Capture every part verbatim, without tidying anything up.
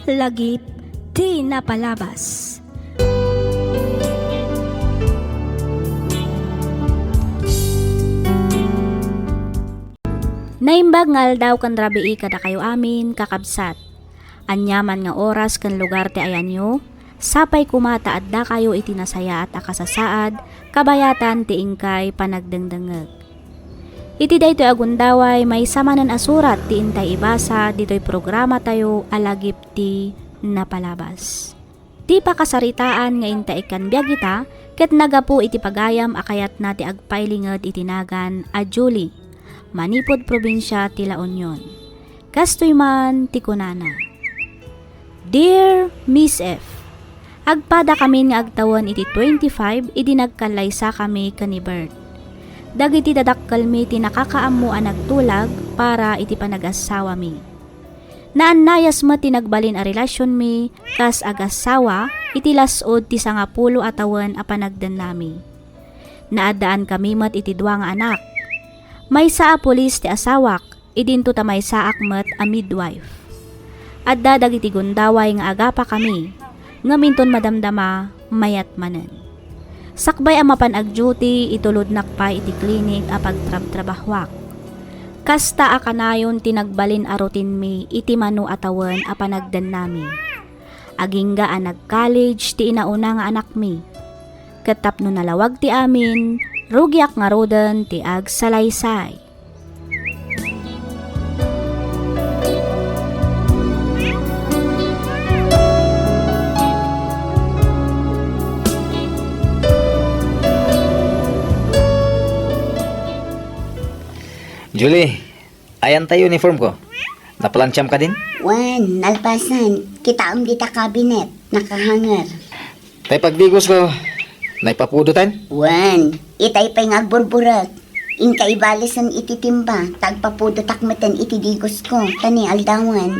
Lagip ti napalabas. Naimbag nga aldaw ken rabii kadakayo amin, kakabsat. Aniaman nga oras ken lugar ti ayanyo, sapay koma ta addakayo iti nasayaat a kasasaad, kabayatan ti inkay panagdengdengngeg. Iti daytoy a gundaway, maysa manen a surat ti intay ibasa ditoy programatayo a Lagip ti Napalabas. Ti pakasaritaan nga inta ikkan biag ita ket nagapu iti pagayam a kayatna ti agpailinged iti nagan a Julie, manipud probinsia ti La Union. Kastoy man ti kunana, "Dear Miss F, agpadakamin nga agtawen iti twenty-five idi nagkallaysakami ken ni Bert. Dagiti dadakkelmi ti nakakaammo a nagtulag para iti panagassawami. Naannayas met ti nagbalin a relasionmi kas agassawa iti las-ud ti sangapulo a tawen a panagdennami. Naaddaankami met iti dua nga anak. Maysa a pulis ti asawak, idinto ta maysaak met a midwife. Adda dagiti gundaway nga agapakami, ngem inton madamdama, mayat manen. Sakbay a mapan ag-duty, itulodnak pay iti klinik a pagtrabtrabahoak. Kasta a kanayon ti nagbalin a routine-mi iti mano a tawen a panagdennami. Agingga a nag-college ti inauna nga anakmi. Ket tapno nalawag ti amin, rugiak ngaruden ti agsalaysay." Julie, ayan tayo uniform ko. Naplantiam kadin? Wen, nalpasen. Kitaem dita cabinet, nakahanger. Tay pagdigos ko, naipapudotan? Wen, itay pay nga agburburek. Inka ibalisen iti timba, ta agpapudotak meten iti digos ko, ta ni aldawan.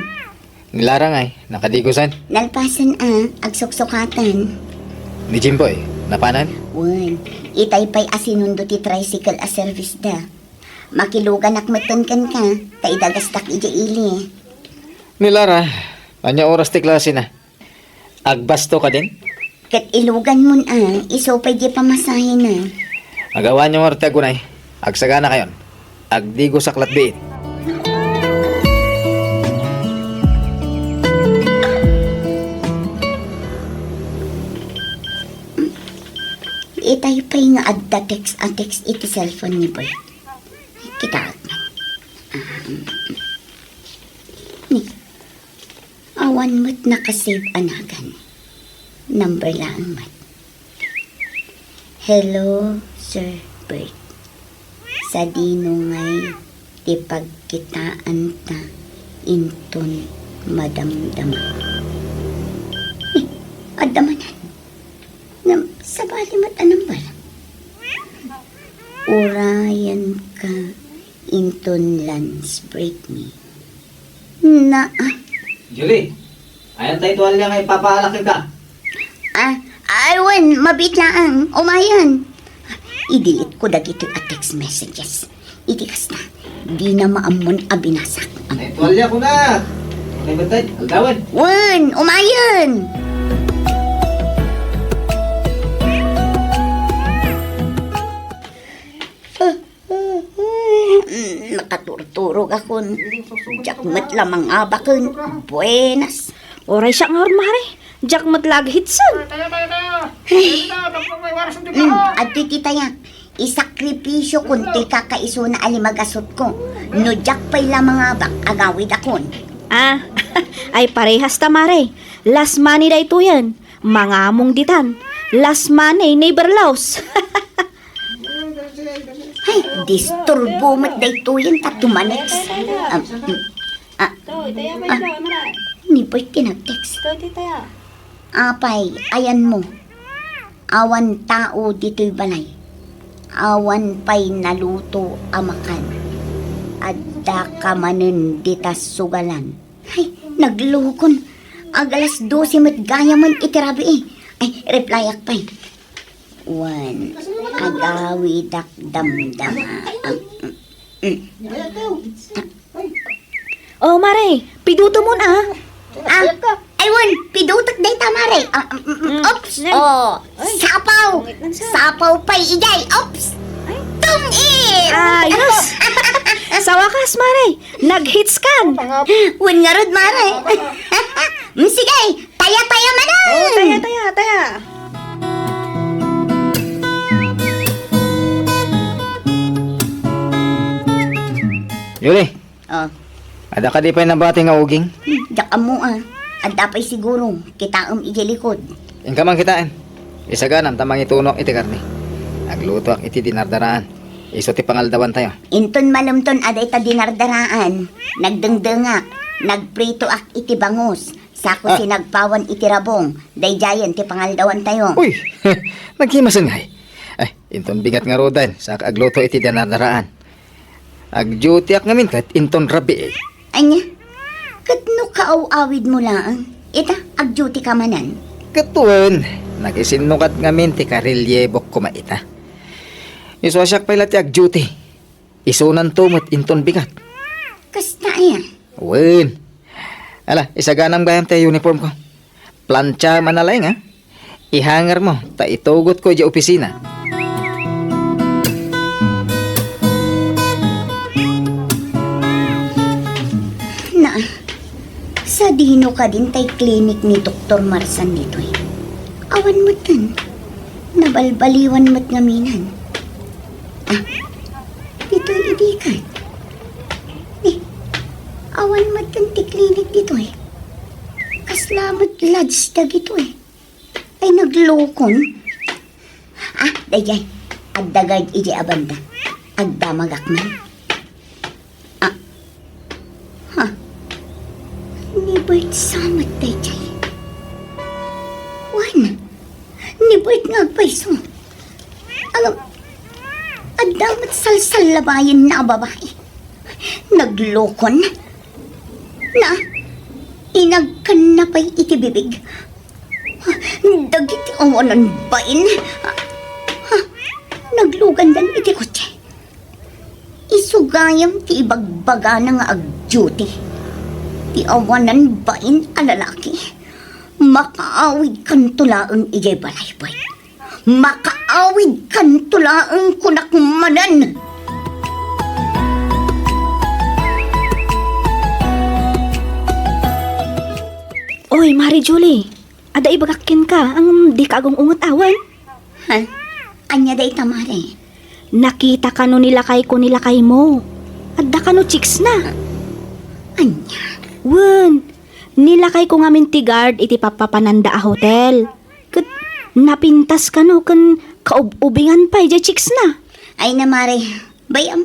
Ni Lara ngay, nakadigosan? Nalpasen a, agsuksukatan. Ni Jimboy, napanan? Wen, itay pay a sinundo ti tricycle a service da. Makiluganak meten kenka, ta idagasdak idiay ili. Ni Lara, ania oras ti klase na? Agbasto kadin? Ket ilugan mon a, isu pay di pamasahena. Agawan yo ngarud ti agunay. Agsagana kayon. Agdigosak latbiin. Itay pay nga adda text a text iti cellphone ni Boy. Kitaek man. Ah, mm, mm. Ni, awan met nakasave a nagan. Number laeng met. "Hello, Sir Bert. Sadino ngay ti pagkitaanta inton madamdama?" Eh, adda manen. Ngem sabali met a number. "Urayenka inton lunch break mi." Na, ah. Julie, ayan tay tuwalya nga ipapaalak ka? Ah, ay, wen, mabiit laeng. Umayen. I-delete ko dagitoy a text messages. Iti kasta, dina maammon a binasak. Ay, tuwalya ko na. Okay ba tayo? Aldawan. Wen, umayen. Ah, Mm, nakaturturog akon. Diak met la mangabaken. Buenas. Uray siak ngarud, mare. Diak met la aghitsen. Ay. Mm, adtoy ti tayak. Isakripisio kon ti kakaisuna a limagasutko. No diak pay la mangabak, agawidakon. Ah, ay parehas ta, mare. Last money daytoyen. Mangamong ditan. Last money, never lost. Ay, disturbo met daytoyen ta tumanex. Ah, mm, ah, ah, ni Bert ti nag-text. Apay, ayanmo. Awan tao ditoy balay. Awan pay naluto a makan. Addaka manen dita sugalan. Ay, naglukon. Ag-alas dose met gayamen iti rabii. Ay, replyak pay. Wen, agawidak damdama. Mm, mm. Oh, mare, pidutomon, ah. Ah, Pare, ah, mm, mm, mm, oops, ne. Oh, ay, sapaw. Sapaw pay idiay, oops. Ay. Tungit. Ayos. Sa wakas, Mare, nag-hits kan. Wen ngarud, Mare. Mm, sige, taya-taya manen. Oh, taya, taya, taya. Yuli. Oh. Adda kadi pay nabati nga uging? Hmm, diak ammo, ah. Adda pay siguro. Kitaem idiay likod. Inka man kitaen. Isaganam ta mangitunoak iti karne. Aglutoak iti dinardaraan. Isu ti pangaldawantayo. Inton malem ton a dayta dinardaraan, nagdengdengak, nagpritoak iti bangus, sako, ah, sinagpawan iti rabong, daydiayen ti pangaldawantayo. Uy! Naghimasen ngay. Ay, inton bigat ngaruden, saka agluto iti dinardaraan. Agdutiak ngamin ket inton rabii. Ania? Ket no kaaw-awidmo laeng, ita, agdutika manen. Ket wen, nagisinnukat ngamin ti karelyebok koma ita. Isu a siak pay la ti agduti. Isunanto met inton bigat. Kasta aya? Wen. Ala, isaganam gayam ti uniform ko. Plancha man a laeng, a. Ihanger mo, ta itugot ko idiay opisina. Na, sadino kadin tay klinik ni Doktor Marsan ditoy? Awan metten. Nabalbaliwan met ngaminan. Ah, ditoy idi kan. Ni, awan metten ti klinik ditoy. Kasla met lodge dagitoy. Ay, naglokon. Ah, daydiay. Adda guard idiay a banda. Agdamagak man. Ah. Ha? Ni Bert sa met daydiay. Wen, ni Bert nga agpayso. Ngem, adda met salsallabayenna a babai. Naglokon. Na, inagkanna pay iti bibig. Dagiti awanan bain. Ha? Naglugandan iti kotse. Isu gayam ti ibagbagana nga agduty. Ti awanan bain a lalaki, makaawidkanto laeng idiay balay, Bert. Makaawidkanto laeng, kunak manen. Oy, Mare Julie, adda ibagak kenka, ngem dika agung-unget awen? Ha? Ania dayta, Mare? Nakitaka no ni lakayko ni lakaymo. Adda kano chicksna. Ania? Wen, ni lakayko ngamin ti guard iti pappapananda a hotel. Ket napintas kano ken kaub-ubingan pay diay chicksna. Ay na, Mare, bay-am,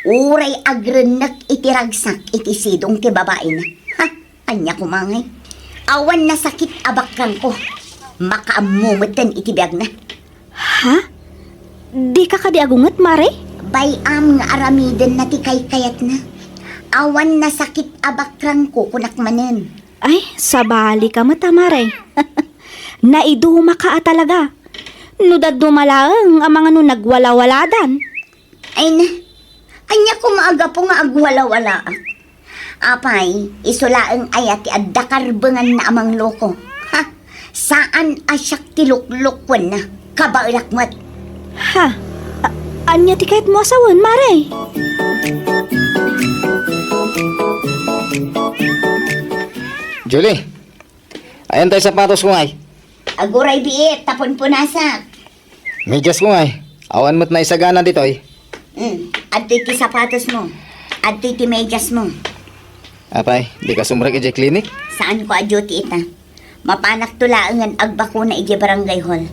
uray agrennek iti ragsak iti sidong ti babaina. Ha? Ania koma ngay? Awan nasakit a bakrangko. Makaammo metten iti biagna. Ha? Dika kadi agunget, Mare? Bay-am nga aramidenna ti kaykayatna. Awan nasakit a bakrangko, kunak manen. Ay, sabali ka met a, Mare. Naiduma ka a talaga. No dadduma laeng a mangano nagwalawaladan. Ay na, ania koma a gapu nga agwalawalaak? Apay, isu laeng aya ti adda karbenganna a mangloko? Ha? Saan a siak ti luklukwenna. Kabaelak met. Ha? A-, ania ti kayatmo a sawen, Mare? Julie, ayan tay sapatos ko ngay. Aguray biit, ta punpunasak. Medyas ko ngay. Awan met naisagana ditoy. Hmm, adtoy ti sapatos mo. Adtoy ti medyas mo. Apay, dika sumrek idiay klinik? Saan ko a duty ita. Mapanakto laengen agbakuna idiay barangay hall.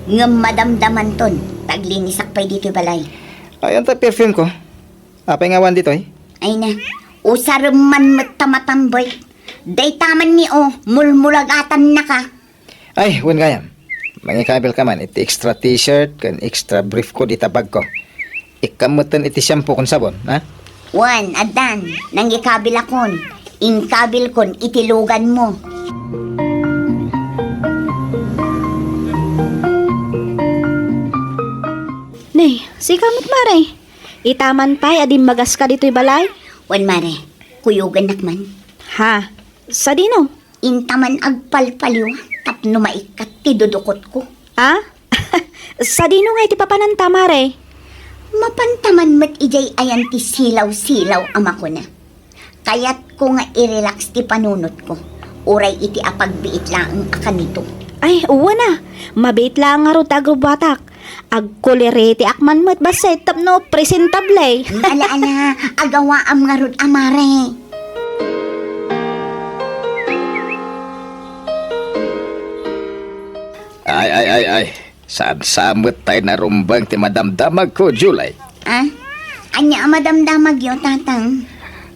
Ngem madamdamanton, ta aglinisak pay ditoy balay. Ayan ta perfume ko. Apay nga awan ditoy? Ay na, usarem man met ta matamboy. Dayta man ni o, mulmulagatannaka. Ay, wen gayam. Mangikabil ka man iti extra t-shirt ken extra brief ko dita bag ko. Ikkam metten iti shampoo ken sabon, ha? Wen, addan, nangikabilakon. Inkabilkon iti luganmo. Nay, sika met, Mare. Ita man pay a dimmagas ka ditoy balay? Wen, Mare. Kuyogannak man. Ha? Sadino? Inta man agpalpaliw, ta no maikkat ti dudukotko. Ah? Sadino nga iti papananta, Mare? Mapanta man met idiay ayan ti silaw-silaw a makuna. Kayatko nga i-relax ti panunotko, uray iti apagbiit laeng a kanito. Ay, uwan a. Mabiit laeng ngarud ti agrubbuatak. Agkuleretiak man met bassit tapno presentable. Ala, ala, agawaam ngarud a, Mare. Ay, ay, ay, ay. Saan sa met tay narumbeng ti madamdamagko, Julie? Ah? Ania a madamdamagyo, Tatang?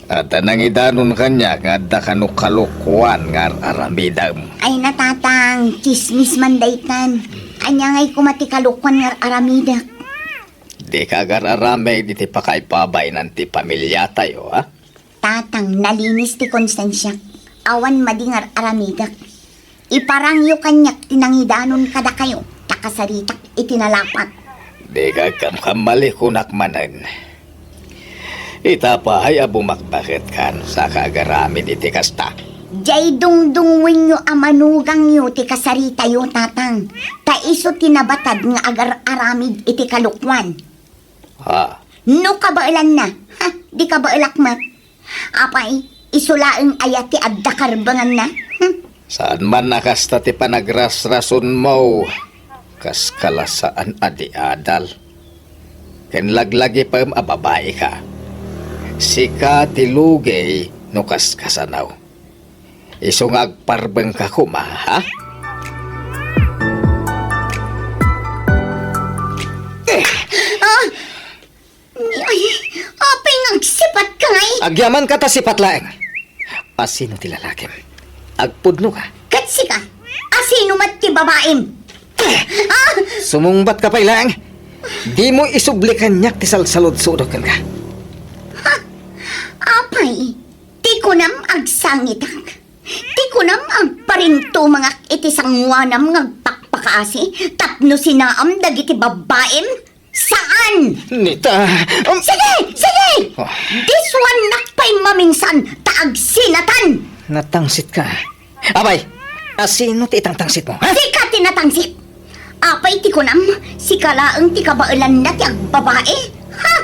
Adda nangidanon kaniak nga adda kano kalokuan nga ar-aramidem. Ay na, Tatang, tsismis man daytan. Ania ngay koma ti kalokuan nga ar-aramidek? Dika agar-aramid iti pakaipabainan ti pamiliatayo, ha? Tatang, nalinis ti konsensiak. Awan madi nga ar-aramidek. Iparangyo kaniak ti nangidanon kadakayo, ta kasaritak iti nalapat. Dika agkamkamali, kunak manen. Ita pay a bumakbaketkan, saka agaramid iti kasta. Diay dungdungngoenyo a manugangyo ti kasaritayo, Tatang, ta isu ti nabatad nga agar-aramid iti kalokuan. Ha? No kabaelanna, ha, di kabaelak met. Apay, isu laeng aya ti adda karbenganna? Hmm. Saan man a kasta ti panagrasrasonmo, kas kalasaan a di adal. Ken laglagipem a babaika. Sika ti lugey no kas kasano. Isu nga agparbengka koma, ha? Ah! Ay, apay nga agsipatka ngay? Agyamanka ta sipat laeng. Asino ti lalakim? Agpudnoka? Ket sika, asino met ti babaim? Ah! Sumungbatka pay laeng. Dimo isubli kaniak ti salsaludsodek kenka. Ha? Apay, ti kunam agsangitak? Ti kunam agparintumengak iti sangoanam nga agpakpakaasi tapno sinaam dagiti babaim? Saan! Nita, um, Sige! Sige! Oh. Disuannak pay maminsan ta agsinatan! Natangsitka. Apay, asino ti itangtangsitmo, ha? Sika ti natangsit! Apay ti kunam, sika laeng ti kabaelanna ti agbabae? Ha?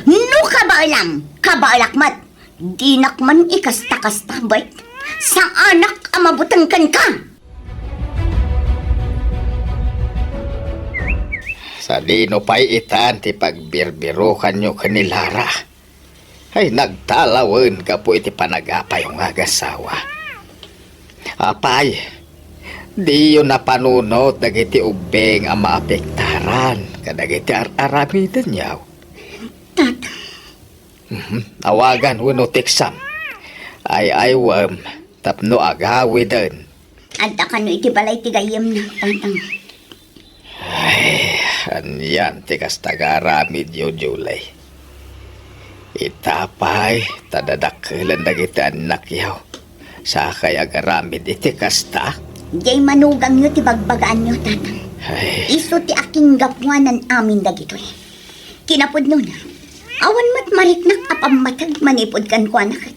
No kabaelam, kabaelak met. Dinak man ikasta-kasta, Bert. Saanak a mabuteng kenka! Sadino pay itan ti pagbirbirokanyo ken ni Lara? Ay, nagtalawen gapu iti panagapayo nga agasawa. Apay, diyo napanunot dagiti ubbing a maapektaran kadagiti ar-aramidenyo. Tata, Mhm. Awagan wenno teksam. Ay-aywem tapno agawiden. Adda kano iti balay ti gayyemna, Tatang? Ay, anian ti kasta nga aramidyo, Julie? Ita pay, ta dadakkelen dagiti annakyo. Sakay agaramid iti kasta? Diay manugangyo ti bagbagaanyo, Tatang. Ay. Isu ti akinggapuanan amin dagitoy. Kinapudnona, awan met mariknak a pammateg manipud kenkuana ket.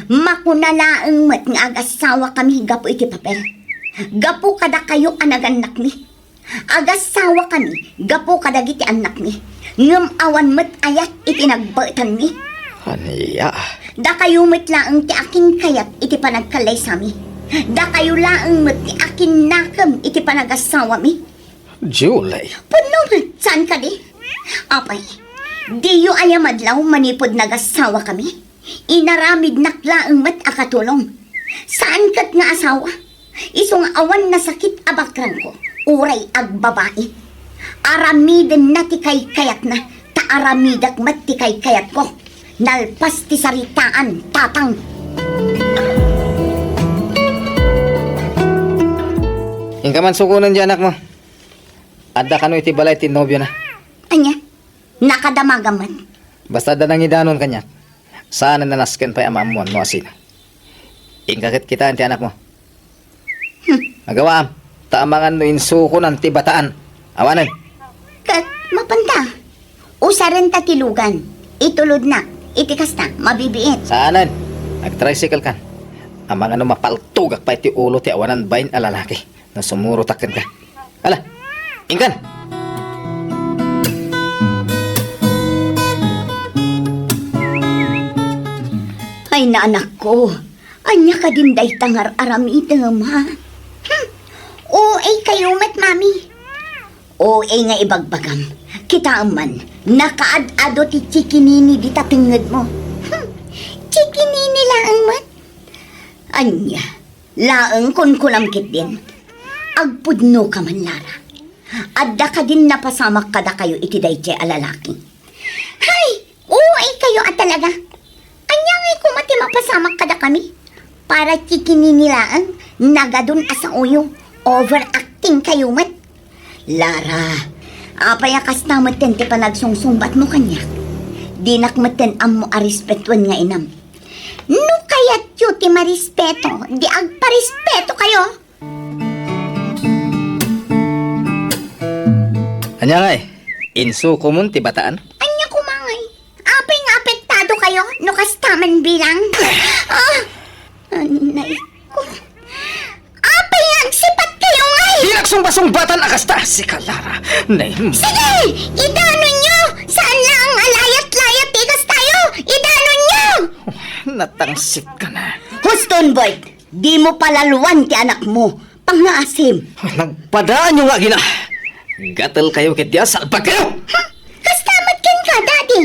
Makuna laeng met nga agasawakami gapu iti papel. Gapu kadakayo a nagannakmi. Agasawakami gapu kadagiti annakmi. Ngem awan met ayat iti nagbaetanmi. Ania? Dakayo met laeng ti akinkayat iti panagkallaysami. Dakayo laeng met ti akinnakem iti panagasawami. Julie. Pudno met, saan kadi? Apay, diyo aya madlaw manipud nagasawakami? Inaramidnak laeng met a katulong. Saan ket nga asawa? Isu nga awan nasakit a bakrangko, uray agbabai. Aramidenna ti kaykayatna, ta aramidek met ti kaykayatko. Nalpas ti saritaan, Tatang. Inka man sukonen ti anakmo. Adda kano iti balay ti nobiona? Ania? Nakadamagam met. Basta adda nangidanon kaniak, saan a nasken pay a maammuan no asino. Inka ket kitaen ti anakmo. Hmm. Agawaam, ta amangan no insukonan ti bataan. Awanen. Ket mapanta. Usarenta ti lugan. Itulodnak. Iti kasta, mabibiit. Saanen. Agtricycle kan. Amangan no mapaltogak pay ti ulo ti awanan bain a lalaki. No sumurotak kenka. Ala, inkan! Ay, naanakko, ania kadin dayta nga ar-aramidem, ha? Hmm. O A kayo met, Mami. O A nga ibagbagam. Kitaem man, nakaad-ado ti chikinini dita tengngedmo. Hmm. Chikinini laeng met? Ania? Laeng kunkunam ketdin. Agpudnoka man, Lara. Adda kadin napasamak kadakayo iti daytoy a lalaki. Hay! O A kayo a talaga. Ania ngay koma ti mapasamak kadakami? Para chikinini laeng, nagadun a saoyo. Overacting kayo met. Lara, apay a kasta metten ti panagsungsungbatmo kaniak? Dinak metten ammo a respetuen nga inam. No kayatyo ti marespeto, di agparespeto kayo. Ania ngay? Insukomon ti bataan? Ania koma ngay? Apay nga apektado kayo no kasta man bilang? Ah! Anay ko. Apay nga agsipat kayo ngay? Dinak sungbasungbatan a kasta, sika, Lara. Nay. Sige! Idanonyo! Saan laeng a layat-layat ti kastayo? Idanonyo! Natangsit ka na. Huston, Bert! Dimo palaluan ti anakmo. Pangngaasim. Nagpadaanyo nga agina. Gatel kayo ket dia, salbag kayo! Ha? Kasta met kenka, Daddy?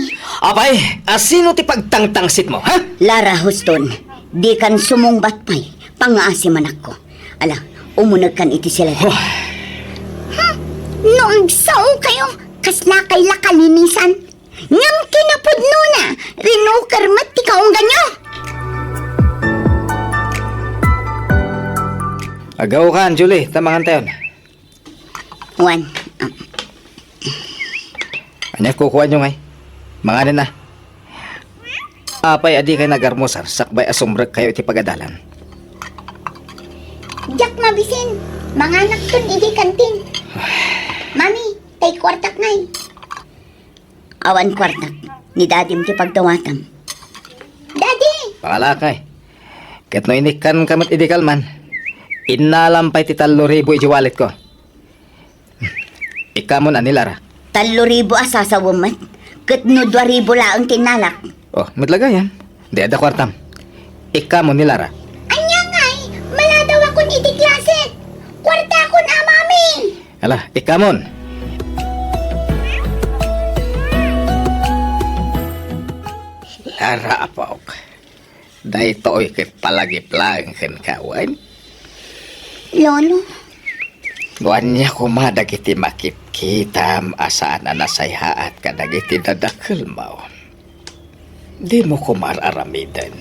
Apay, asino ti pagtangtangsitmo, ha? Lara, Huston, dikan sumungbat pay. Pangngaasim, anakko. Ala, umunegkan iti siled. Oh. Ha? No agsao kayo, kasla kay la kalinisan. Ngem kinapudnona, rinuker met ti kaungganyo. Agaw kan, Julie, ta mangantayon. Wen, um, Ania kukuanyo ngay? Manganen na. Apay a dikay nagarmusar sakbay a sumrekkayo iti pagadalan? Diak mabisin. Manganakton idi kantin. Mami, tay kuartak ngay. Awan kuartak. Ni Dadim ti pagdawatam. Daddy! Pangalakay. Ket no inikkanka met idi kalman, innalam pay ti tallo ribu iti walletko. Ikkamon a ni Lara. Tallo ribu a sasawem met, ket no dua ribu laeng ti innalak. Oh, met la gayam. Di adda kuartam. Ikkamon ni Lara. Ania ngay? Maladawakon iti klaset. Kuartakon a, Mami. Ala, ikkamon. Lara, apok. Daytoy ket palagip laeng kenka wen? Lolo. No ania koma dagiti makitkitam a saan a nasayaat kadagiti dadakkelmo, dimo koma ar-aramiden.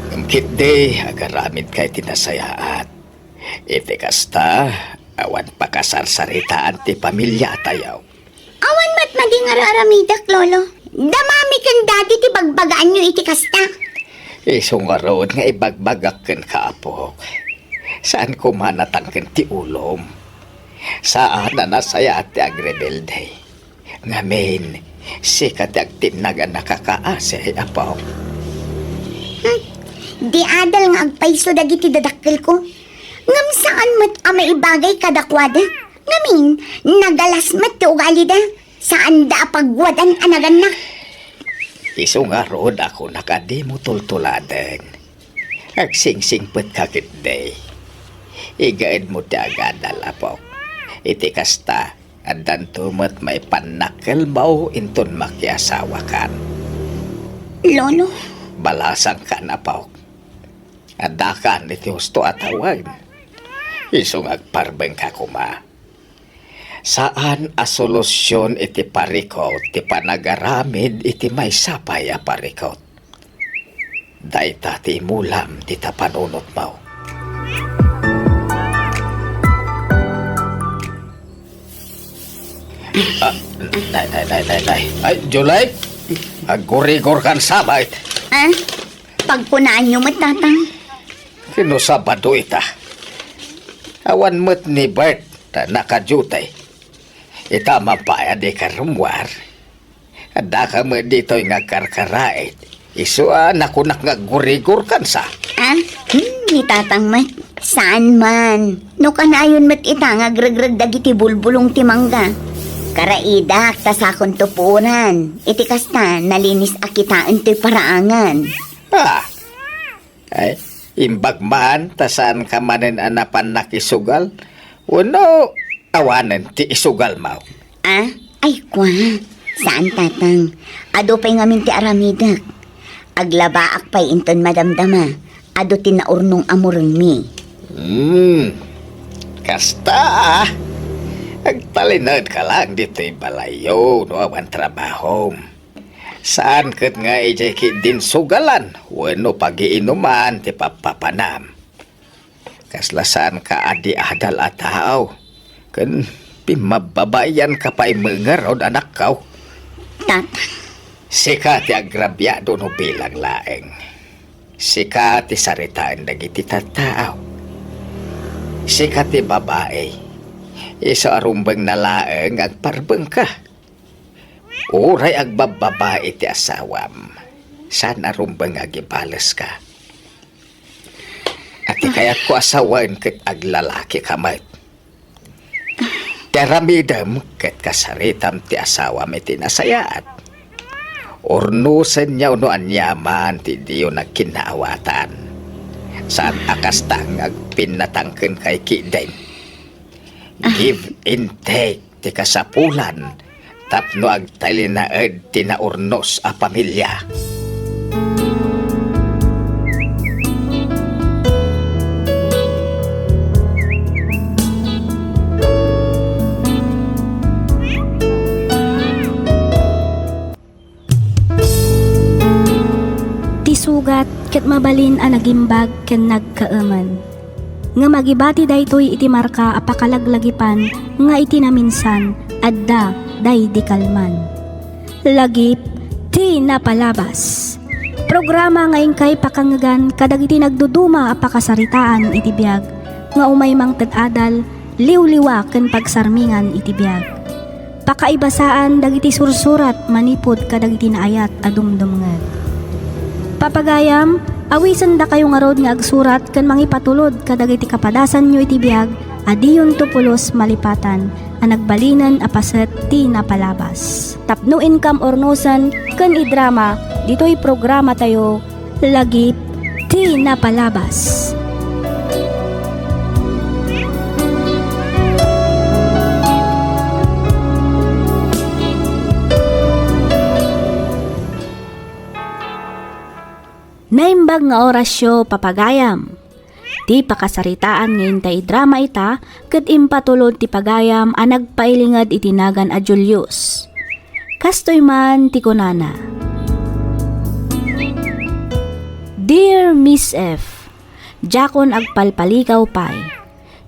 Ngem ketdi, agaramidka iti nasayaat. Iti kasta, awan pakasarsaritaan ti pamiliatayo. Awan met madi nga ar-aramidek, Lolo. Da Mami ken Daddy ti bagbagaanyo iti kasta. Isu ngarud nga ibagbagak kenka, apok. Saan koma natangken ti ulom. Saan a nasayaat ti agrebelde. Ngamin, sika ti agtinnag a nakakaasi, apok. Hmm. Di adal nga agpayso dagiti dadakkelko. Ngem saan met a maibagay kadakuada. Ngamin, nagalas met ti ugalida. Saanda a pagwadan a nagannak. Isu ngarud a kunak a dimo tultuladen. Agsingsingpetka ketdi. Igaedmo ti agadal, apok. Iti kasta, addanto met maipannakkelmo inton makiasawakan. Lolo. Balasangkan, apok. Addakan iti husto a tawen. Isu nga agparbengka koma. Saan a solusion iti parikut ti panagaramid iti maysa pay a parikut. Dayta ti imulam dita panunotmo. Ah, nay, nay, nay, nay, nay. Ay, July, aggurigor kan sabay. Ah? Pagkunaanyo met, Tatang? Kino Sabado ita? Awan met ni Bert ta naka-duty. Ita man pay a dika rummuar. Addaka met ditoy nga agkarkaraet. Isu a nakunak nga aggurigor kansa. Ah? Hmm, ni Tatang met. Saan man. No kanayon met ita nga agregreg dagiti bulbulong ti mangga. Karaidak ta sakonto puoran. Iti kasta, nalinis a kitaen toy paraangan. Ah, ay, imbag man ta saanka manen a napan nakisugal? Wenno awanen ti isugalmo? Ah, ay kua. Saan, Tatang. Adu pay ngamin ti aramidek. Aglabaak pay inton madamdama. Adu ti naurnong a murengmi. Hmm. Kasta, ah. Agtalinedka lang ditoy balayyo no awan trabahom. Saan ket nga idiay ketdin sugalan wenno pagiinuman ti pappapanam. Kasla saanka a di adal a tao, ken pimmababaianka pay met ngarud, anakko. Tatang. Sika ti agrabiado no bilang laeng. Sika ti saritaen dagiti tattao. Sika ti babai. Isu a rumbengna laeng nga agparbengka. Uray agbabbabai ti asawam, saan a rumbeng nga agibaleska. A ti kayatko a sawen ket aglalakika met. Ti aramidem ket kasaritam ti asawam iti nasayaat. Urnosenyo no aniaman ti diyo nagkinnaawatan. Saan a kasta nga agpinnatangken kay kideng. Ah. Give and take ti kasapulan tapno agtalinaed ti naurnos a pamilia. Ti sugat ket mabalin a nagimbag ken nagkaemen. Ngem agibati daytoy iti marka a pakalaglagipan nga iti naminsan, adda daydi kalman. Lagip ti napalabas. Programa nga inkay pakangngegan kadagiti nagduduma a pakasaritaan iti biag nga umay mangted adal, liwliwa ken pagsarmingan iti biag. Pakaibasaan dagiti sursurat manipud kadagiti naayat a dumdumngeg. Papagayam, awisendakayo ngarud nga agsurat ken mangipatulod kadagiti kapadasanyo iti biag a diyonto pulos malipatan a nagbalinen a paset ti napalabas. Tapno inkam urnosen ken idrama ditoy programatayo, Lagip ti Napalabas. Naimbag nga orasyo, papagayam. Ti pakasaritaan nga intay idrama ita ket impatulod ti pagayam a nagpailinged iti nagan a Julius. Kastoy man ti kunana, "Dear Miss F, diakon agpalpaligaw pay.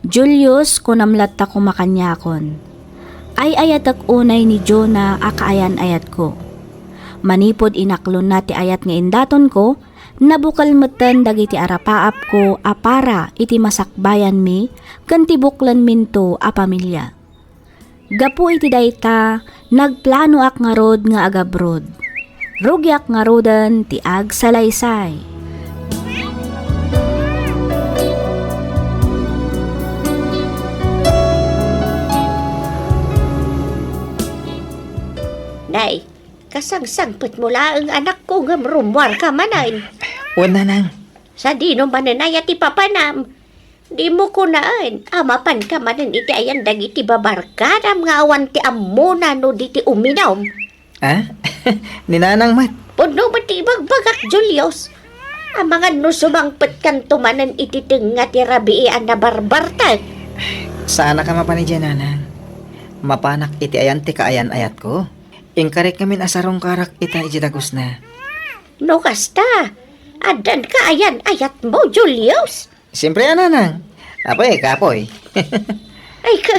Julius, kunam latta koma kaniakon. Ay-ayatek unay ni Jonah a kaayan-ayatko. Manipud inaklonna ti ayat nga indatonko, nabukel metten dagiti arapaapko a para iti masakbayanmi ken ti buklenminto a pamilia. Gapu iti dayta, nagplanoak ngarud nga agabroad. Rugiak ngaruden ti agsalaysay." Nay, kasangsangpetmo laeng, anakko, ngem rummuarka manen. Wen, nanang. Sadino manen aya ti papanam? Dimo kunaen a mapanka manen iti ayan dagiti babarkadam nga awan ti ammona no di ti uminum. Ah? Ni nanang met. Pudno met ti ibagbagak, Julius. Amangan no sumangpetkanto manen iti tengnga ti rabii a nabarbartek. Saanaka mapan idiay, nanang. Mapanak iti ayan ti kaayan-ayatko. Inkarik ngamin a sarungkarak ita idiay dagusna. No kasta, addan kaayan-ayatmo, Julius? Siempre a, nanang. Apoy, kapoy. Ay ka,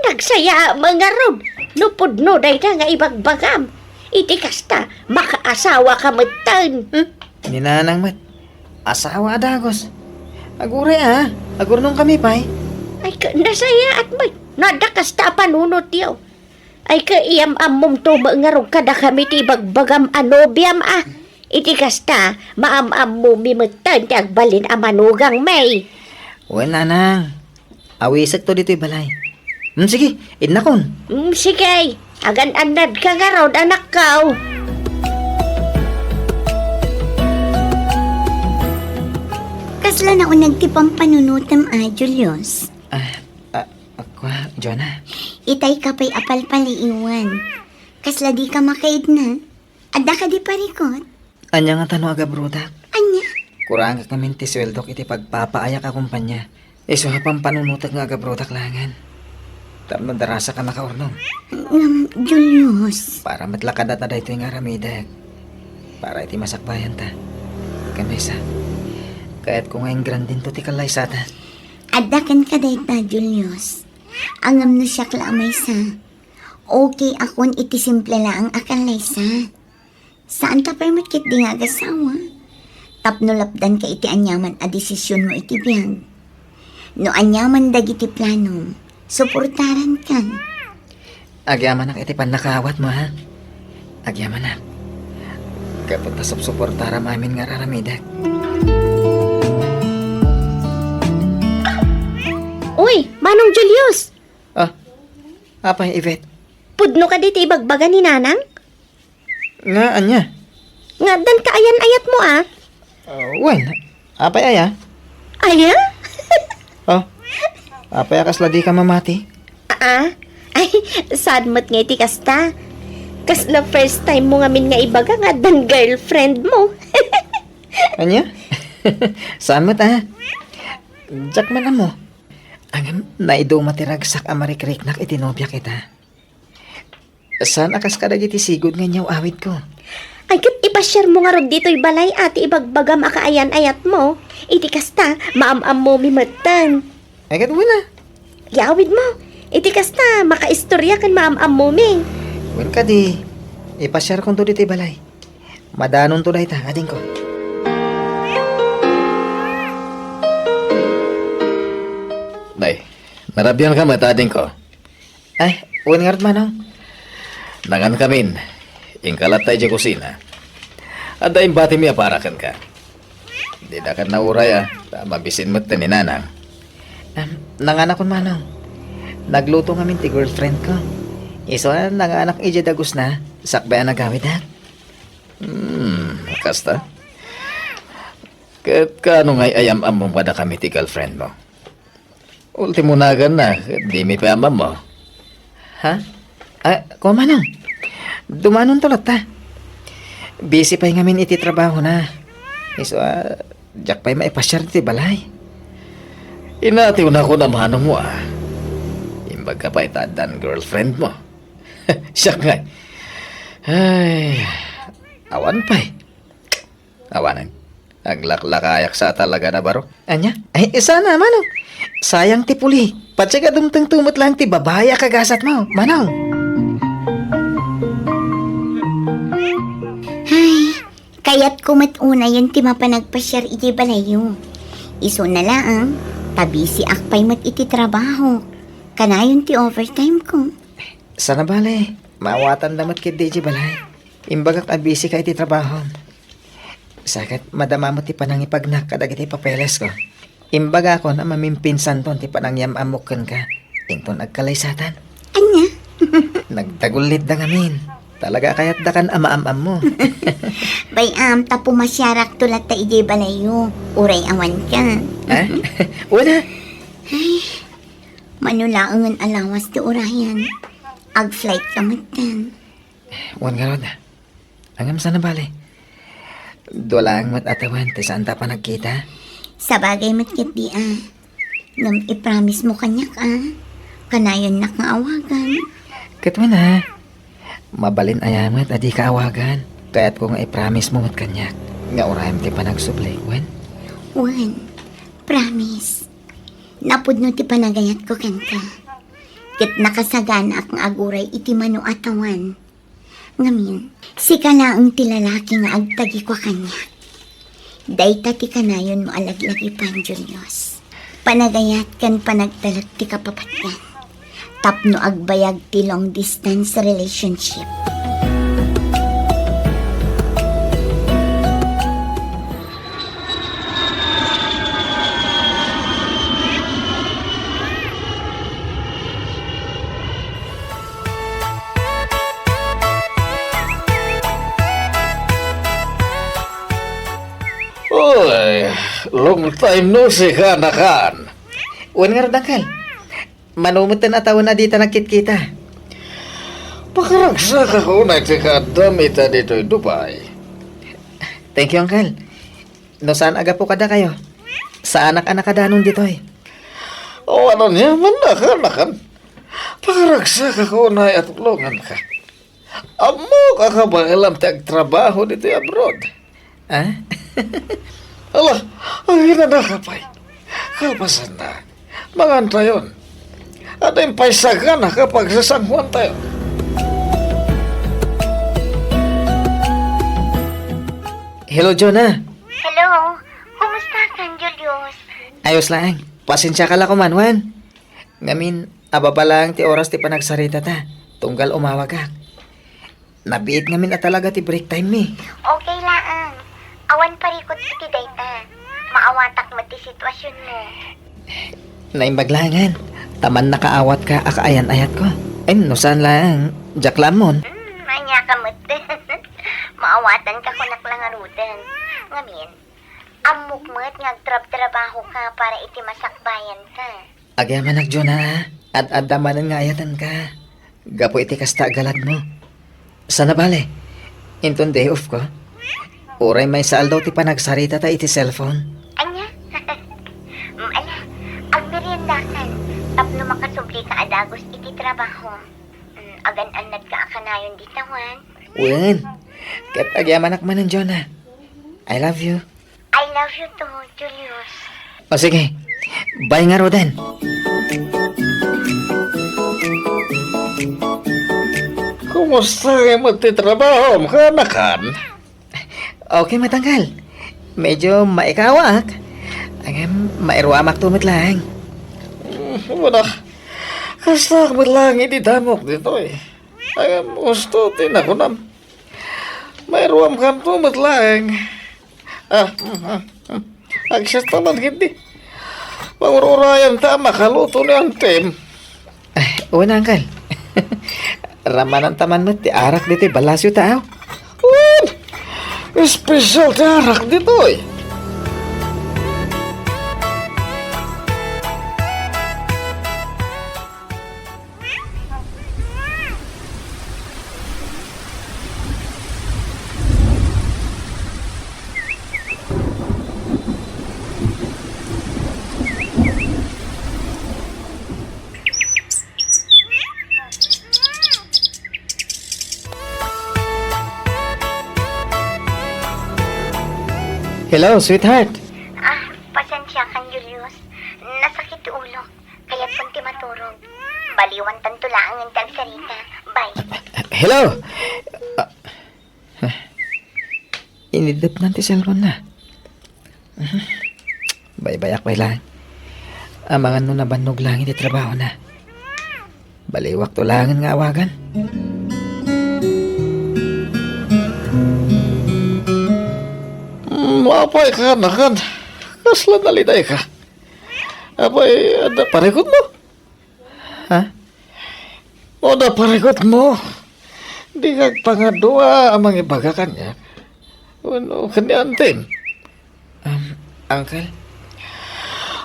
nagsaya a mangarud no pudno dayta nga ibagbagam. Iti kasta, makaasawaka metten. Hmm? Ni nanang met. Asawa a dagus. Aguray a, agurnongkami pay. Ay ka, nasayaat met. No adda kasta a panunotyo. Ay ka, iyam-ammomto met ngarud kadakami ti ibagbagam a nobiam a. Iti kasta, maam-ammomi metten ti agbalin a manugangmi. Wen, nanang. Awisekto ditoy balay. Hmm, sige, idnakon. Mm, sige. Agan-annadka ngarud, anakko. Kasla nauneg ti pampanunotem a, Julius? Ah, ah, kua, Joanna. Itay ka pay a palpaliiwan. Kasla dika makaidna? Adda kadi parikut? Ania ngata no agabrodak? Ania? Kurangak ngamin ti sueldok iti pagpapaayak a kumpanya. Isu a pampanunotek nga agabrodak laengen. Tapno darasaka makaurnong. Ngem, Julius. Para met la kadata daytoy nga aramidek. Para iti masakbayanta. Ken maysa, kayatko nga ingrandinto ti kallaysatan. Adda kenka dayta, Julius. Ngem no siak la a maysa, okay akon iti simple laeng a kallaysa. Saan ta pay met ketdi nga agasawa. Tapno lapdanka iti aniaman a desisionmo iti biag. No aniaman dagiti planom, suportaranka. Agyamanak iti pannakaawatmo, ha? Agyamanak. Gapu ta supsuportaram amin nga ar-aramidek. Uy, Manong Julius! Ah, apay, Yvette? Pudno kadi ti ibagbaga ni Nanang? Nga, ania? Nga, addan kaayan-ayatmo, ah. Ah, wen, apay aya? Aya? Oh, apay a kasla dika mamati? Ah, ay, saan met nga iti kasta? Kasla first time mo ngamin nga ibaga nga addan girlfriend mo. Ania? Saan met, ah? Diak man ammo. Ngem, naiduma ti ragsak a marikriknak iti nobiak ita. Saan a kas kadagiti sigud nga inyaw-awidko. Ay, ket ipasiarmo ngarud ditoy balay a ti ibagbagam a kaayan-ayatmo. Iti kasta, maam-ammomi metten. Ay, ket wen a. Iyawidmo. Iti kasta, makaistorya ken maam-ammomi. Wen kadi, ipasiarkonto ditoy balay. Madanonto dayta, adingko. Nay, narabianka met, adingko. Ay, wen ngarud, Manong. Nangankamin, inka latta idiay kusina. Adda imbatimi a para kenka. Didakan nauray a, ta mabisin metten ni Nanang. Em, nanganakon, Manong. Nagluto ngamin ti girlfriendko. Isu a nanganak idiay dagusna, sakbay a nagawidak. Hmm, kasta? Ket kaano ngay a yam-ammom kadakami ti girlfriendmo? Ultimo naganna, ket dimi pay am-ammo. Ha? Ah, kua, Manong. Dumanonto latta. Busy pay ngamin iti trabahona. Isu a, diak pay maipasiar iti balay. Inatiwnakon a manongmo a. Imbagka pay ta addan girlfriendmo. Siak ngay. Ay, awan pay. Awanen. Aglaklakayak sa talaga na baro. Ania? Ay, sana, Manong. Sayang ti puli. Patse ka dumtengto met laeng ti babai a kagasatmo, Manong. Ay, kayatko met unayen ti mapan agpasiar idiay balayyo. Isuna laeng, ta busy ak pay met iti trabaho. Kanayon ti overtime ko. Sana bale, maawatanda met ketdi idiay balay. Imbagak a busy ka iti trabahom. Sa ket, madama met ti panangipagnak kadagiti papelesko. Imbagakon a mamimpinsanton ti panangyam-ammok kenka. Inton agkalaysatan. Ania? Nagdagullitda ngamin. Talaga kayatdakan a maam-ammo. Bay-am, ta pumasiarakto latta idiay balayyo. Uray awanka. Eh? Wala. Ay, mano laengen a lawas ti urayan. Ag-flight ka metten. Wen ngarud. Ngem sana bale. Dua laeng met a tawen ti saanta a panagkita. Sabagay met ketdi a. Ngem ipromise mo kaniak a. Kanayonnak nga awagan. Ket wen a. Mabalin aya met a dika awagan. Kayatko nga ipromise mo met kaniak nga urayem ti panagsubli, wen? Wen. Promise. Napudno ti panagayatko kenka. Ket nakasaganaak nga aguray iti mano a tawen. Ngamin, sika laeng ti lalaki nga agtagikua kaniak. Dayta ti kanayonmo a laglagipan, Julius. Panagayat ken panagtalek ti kapapatgan. Tapno agbayag ti long distance relationship. Long time no see, kaanakan. Wen ngarud, Uncle. Mano metten a tawen a dita nagkitkita. Pakaragsakak unay ti kaaddam ita ditoy Dubai. Thank you, Uncle. No saan a gapu kadakayo, saanak a nakadanon ditoy. O, ania man, kaanakan. Pakaragsakak unay a tulonganka. Ammok a kabaelam ti agtrabaho ditoy abroad. Ah? Ala, agina na ka pay. Kalpasanna, mangantayon. Adda pay sagana a pagsasanguantayo. Hello, Jonah. Hello. Kumusta ka, Julius? Ayos lang. Pasensiaka la koman, wen. Ngamin, ababa laeng ti oras ti panagsaritata, tunggal umawagak. Nabiit ngamin a talaga ti break time mi. Okay laeng. Awan parikut iti dayta. Maawatak met ti situasionmo. Naimbag laengen, ta mannakaawatka a kaayan-ayatko. Ay, no saan laeng, diak la ammon. Hmm, ania ka met. Maawatanka kunak la ngaruden. Ngamin, ammok met nga agtrabtrabahoka para iti masakbayanta. Agyamanak, Jonah, a. Ad-adda manen nga ayatenka. Gapu iti kasta a galadmo. Sana bale, inton day off ko, uray maysa aldaw ti panagsaritata iti cellphone. Ania? Mm, ala, agmeriendakan tapno makasublika a dagus iti trabaho. Mm, agan-annadka a kanayon dita, wen. Wen, ket agyamanak manen, Jonah. I love you. I love you too, Julius. O sige, bye ngaruden. Kumusta met ti trabahom, kaanakan? Okay met, Uncle. Medyo maikawaak. Ngem, mairuamakto met laeng. Hmm, wala. Kasta met laeng idi damok ditoy. Ngem, husto ti nakunam. Mairuamkanto met laeng. Ah, mm, mm, mm. Agsasta man ketdi. Pangur-urayanta a makaluto ni Auntiem. Ay, wen, Uncle. Ramananta man met ti arak ditoy ballasiota, aw. Wen, espesyal ti arak ditoy. Hello, sweetheart. Ah, pasensiakan, Julius. Nasakit ti ulo. Kayatko ti maturog. Baliwantanto laengen ti agsarita. Bye. Hello? Ah, inidepnan ti cellphone na. Baybayak pay laeng. Amangan no nabannog laeng iti trabahona. Baliwakto laengen nga awagan. Mm, apay, kaanakan. Kasla nalidayka. Apay, adda parikutmo? Ha? Adda parikutmo? Dika agpangadua a mangibaga kaniak wenno ken ni Auntiem? Um, Uncle?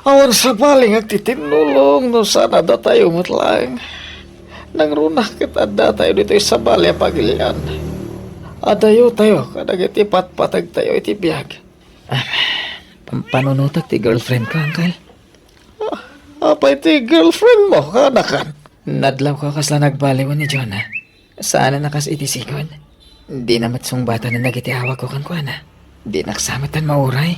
Awan sabali nga agtitinnulong no saan a datayo met laeng. Nangruna ket addatayo ditoy sabali a pagilian. Adayotayo kadagiti patpategtayo iti biag. Ah, pam-, panunotek ti girlfriend ko, Uncle. Ah, apay ti girlfriend mo, kaanakan? Nadlawko a kasla nagbaliwen ni Jonah. Saanen a kas iti sigud. Dina met sungbatanen dagiti awagko kenkuana. Dinak sa met tan mauray.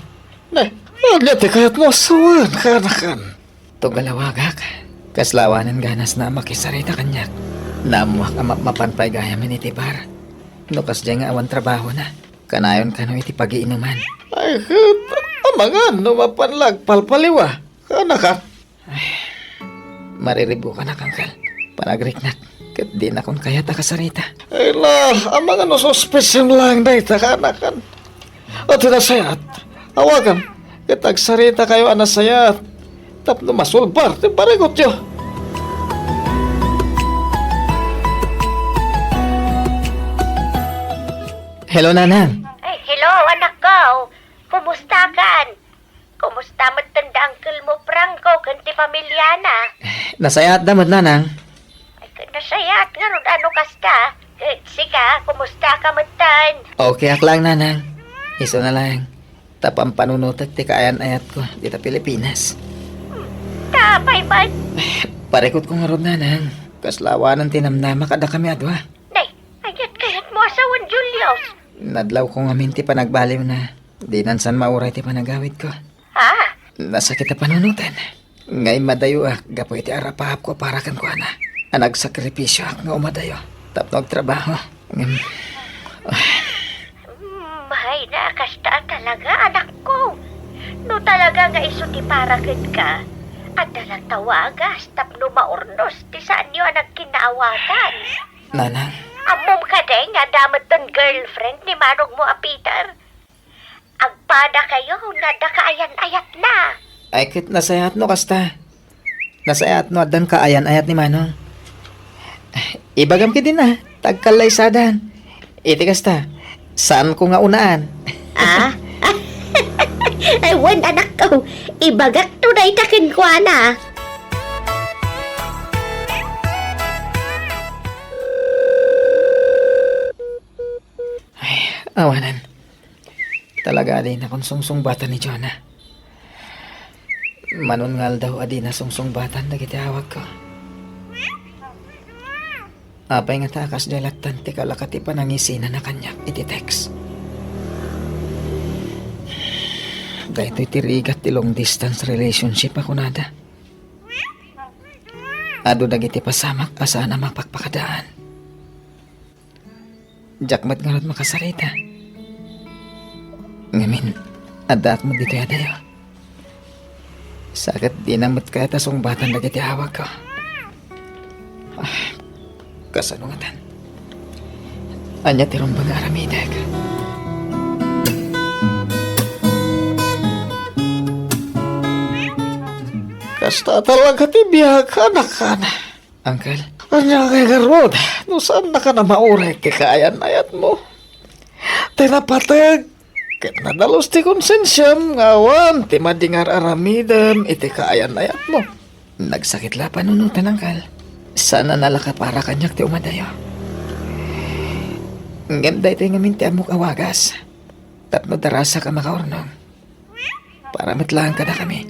Ne, ania ti kayatmo a sawen, kaanakan? Tunggal awagak, kasla awanen ganasna a makisarita kaniak. Naammoak a mapmapan pay gayamen iti bar. No kasdiay nga awan trabahona, kanayon kano iti pagiinuman. Ay, ket, amangan no mapan la agpalpaliwa, kaanakan? Ay, mariribukanak, Uncle. Panagriknak, ket dinakon kayat a kasarita. Ay la, amangan no suspetsem laeng dayta, kaanakan? O ti nasayaat, awagam, ket agsaritakayo a nasayaat tapno masulbar ti parikutyo. Hello, Nanang. Ay, hello, anakko. Kumusta kan? Kum, ken da uncle mo Franco ken ti pamilyana. Nasayaatda met, Nanang. Ay, ket nasayaat ngarud a no kasta. Ket sika, kumusta ka metten? Okay ak lang, Nanang. Isu na lang. Ta pampanunotek ti kaayan-ayatko dita Pilipinas. Hmm, ta apay met? Parikutko ngarud, Nanang. Kasla awanen ti namnama kadakami a dua. Nay, aniat kayatmo a sawen, Julius? Nadlawko ngamin ti panagbaliwna. Dinan saan mauray ti panagawidko. Ha? Nasakit a panunoten. Nga immadayoak gapu iti arapahapko para kenkuana. A nagsakripisioak nga umadayo tapno agtrabaho. Ngem, mm, hay na, kasta a talaga, anakko. No talaga nga isu ti para kenka, adda la tawagas tapno maurnos ti saanyo a nagkinnaawatan. Nanang. Ammom kadi nga adda metten girlfriend ni manongmo a Peter? Agpadakayo nga adda kaayan-ayatna. Ay, ket nasayaat no kasta. Nasayaat no addan kaayan-ayat ni Manong. Ibagam ketdin a, ta agkallaysadan. Iti kasta, saanko nga unaan. Ah? Ay, wen, anakko. Ibagakto dayta kenkuana. Ay, awanen. Talaga a dinakon sungsungbatan ni Jonah. Manon nga aldaw a dina sungsungbatan dagiti awagko. Apay ngata a kasdiay lattan ti kalaka ti panangisinana kaniak iti text? Daytoy ti rigat ti long distance relationship a kunada. Adu dagiti pasamak a saan a mapakpakadaan. Diak met ngarud makasarita. Ngamin, addaak met ditoy adayo. Sa ket dina met kayat a sungbatan dagiti awagko. Ah, kasano ngatan? Ania ti rumbeng nga aramidek? Kasta talaga ti biag, anak, anak. Uncle? Ania ngay ngarud, no saannaka a mauray ti kaayan-ayatmo? Ti napateg ket nadalus ti konsensiam nga awan ti madi nga ar-aramidem iti kaayan-ayatmo. Nagsakit la a panunoten, Uncle. Saan a nalaka para kaniak ti umadayo. Ngem daytoy ngamin ti ammok a wagas tapno darasak a makaurnong. Para met laeng kadakami.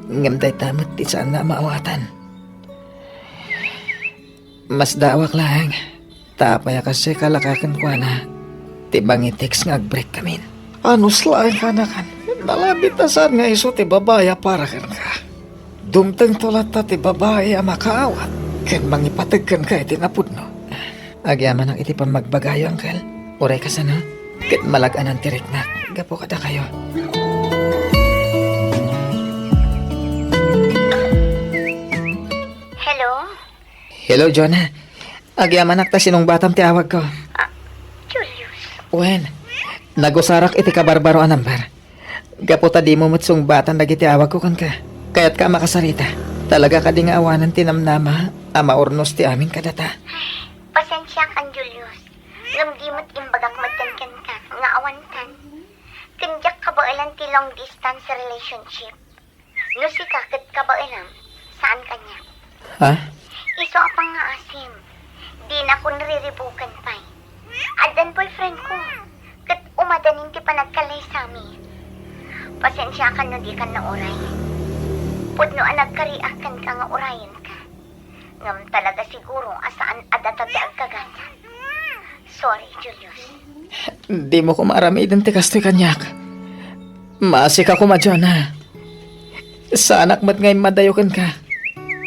Ngem dayta met ti saanna a maawatan. Masdaawak laeng, ta apay a kasdiay kalaka kenkuana ti mangitext nga agbreak kamin. Anus laeng, kanakan. Nalabit a saan nga isu ti babai a para kenka. Dumtengto latta ti babai a makaawat ken mangipateg kenka iti napudno. Agyamanak iti pammagbagayo, Uncle. Uray kasano, ket malag-anan ti riknak gapu kadakayo. Hello? Hello, Jonah. Agyamanak ta sinungbatam ti awagko. Ah, Julius. Wen, nagusarak iti kabarbaro a number. Gapu ta dimo met sungbatan dagiti awagko kenka. Kayatka a makasarita. Talaga kadi nga awanen ti namnama a maurnos ti amin kadata? Pasensiakan, Julius. Ngem di met imbagak metten kenka nga awantan. Ken diak kabaelan ti long distance relationship. No sika ket kabaelam, saan kaniak. Ha? Isu a pangngaasim, dinakon riribuken pay. Addan boyfriendko, ket umadanin ti panagkallaysami. Pasensiakan no dikan nauray. Pudno a nagkariak kenka nga urayenka. Ngem talaga siguro a saan a data ti agkagasa. Sorry, Julius. Dimo koma aramiden ti kastoy kaniak. Maasika koma, Jonah. Saanak met nga immadayo kenka.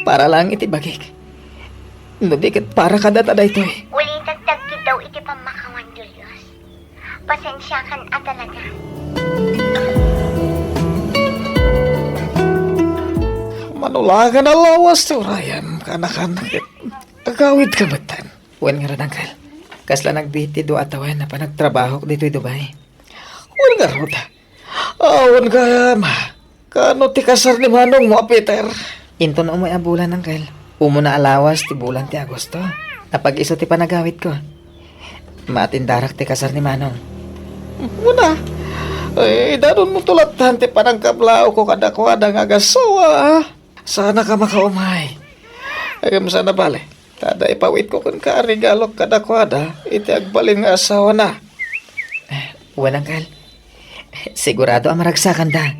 Para laeng iti bagik. No di ket para kadata daytoy. Ulitek ti agkiddaw iti pammakawan, Julius. Pasensiakan a talaga. Mano la nga nalawas ti urayem, kanakan, agawidka metten. Wen ngarud, Uncle. Kasla nagbiit ti dua a tawen a panagtrabahok ditoy Dubai. Wen ngarud. Awan gayam. Kaano ti kasar ni manongmo a Peter? Inton umay a bulan, Uncle. Umuna a lawas ti bulan ti Agosto. Apag-isu ti panagawidko. Maatindarak ti kasar ni Manong. Muna. Ay, danonmo tulatan ti panangkablaawko kadakuada nga agasawa, a? Saanak a makaumay. Ngem saan a bale, ta adda ipawitko kenka a regalok kadakuada iti agbalin nga asawana. Eh, wen, Angkel. Sigurado a maragsakanda.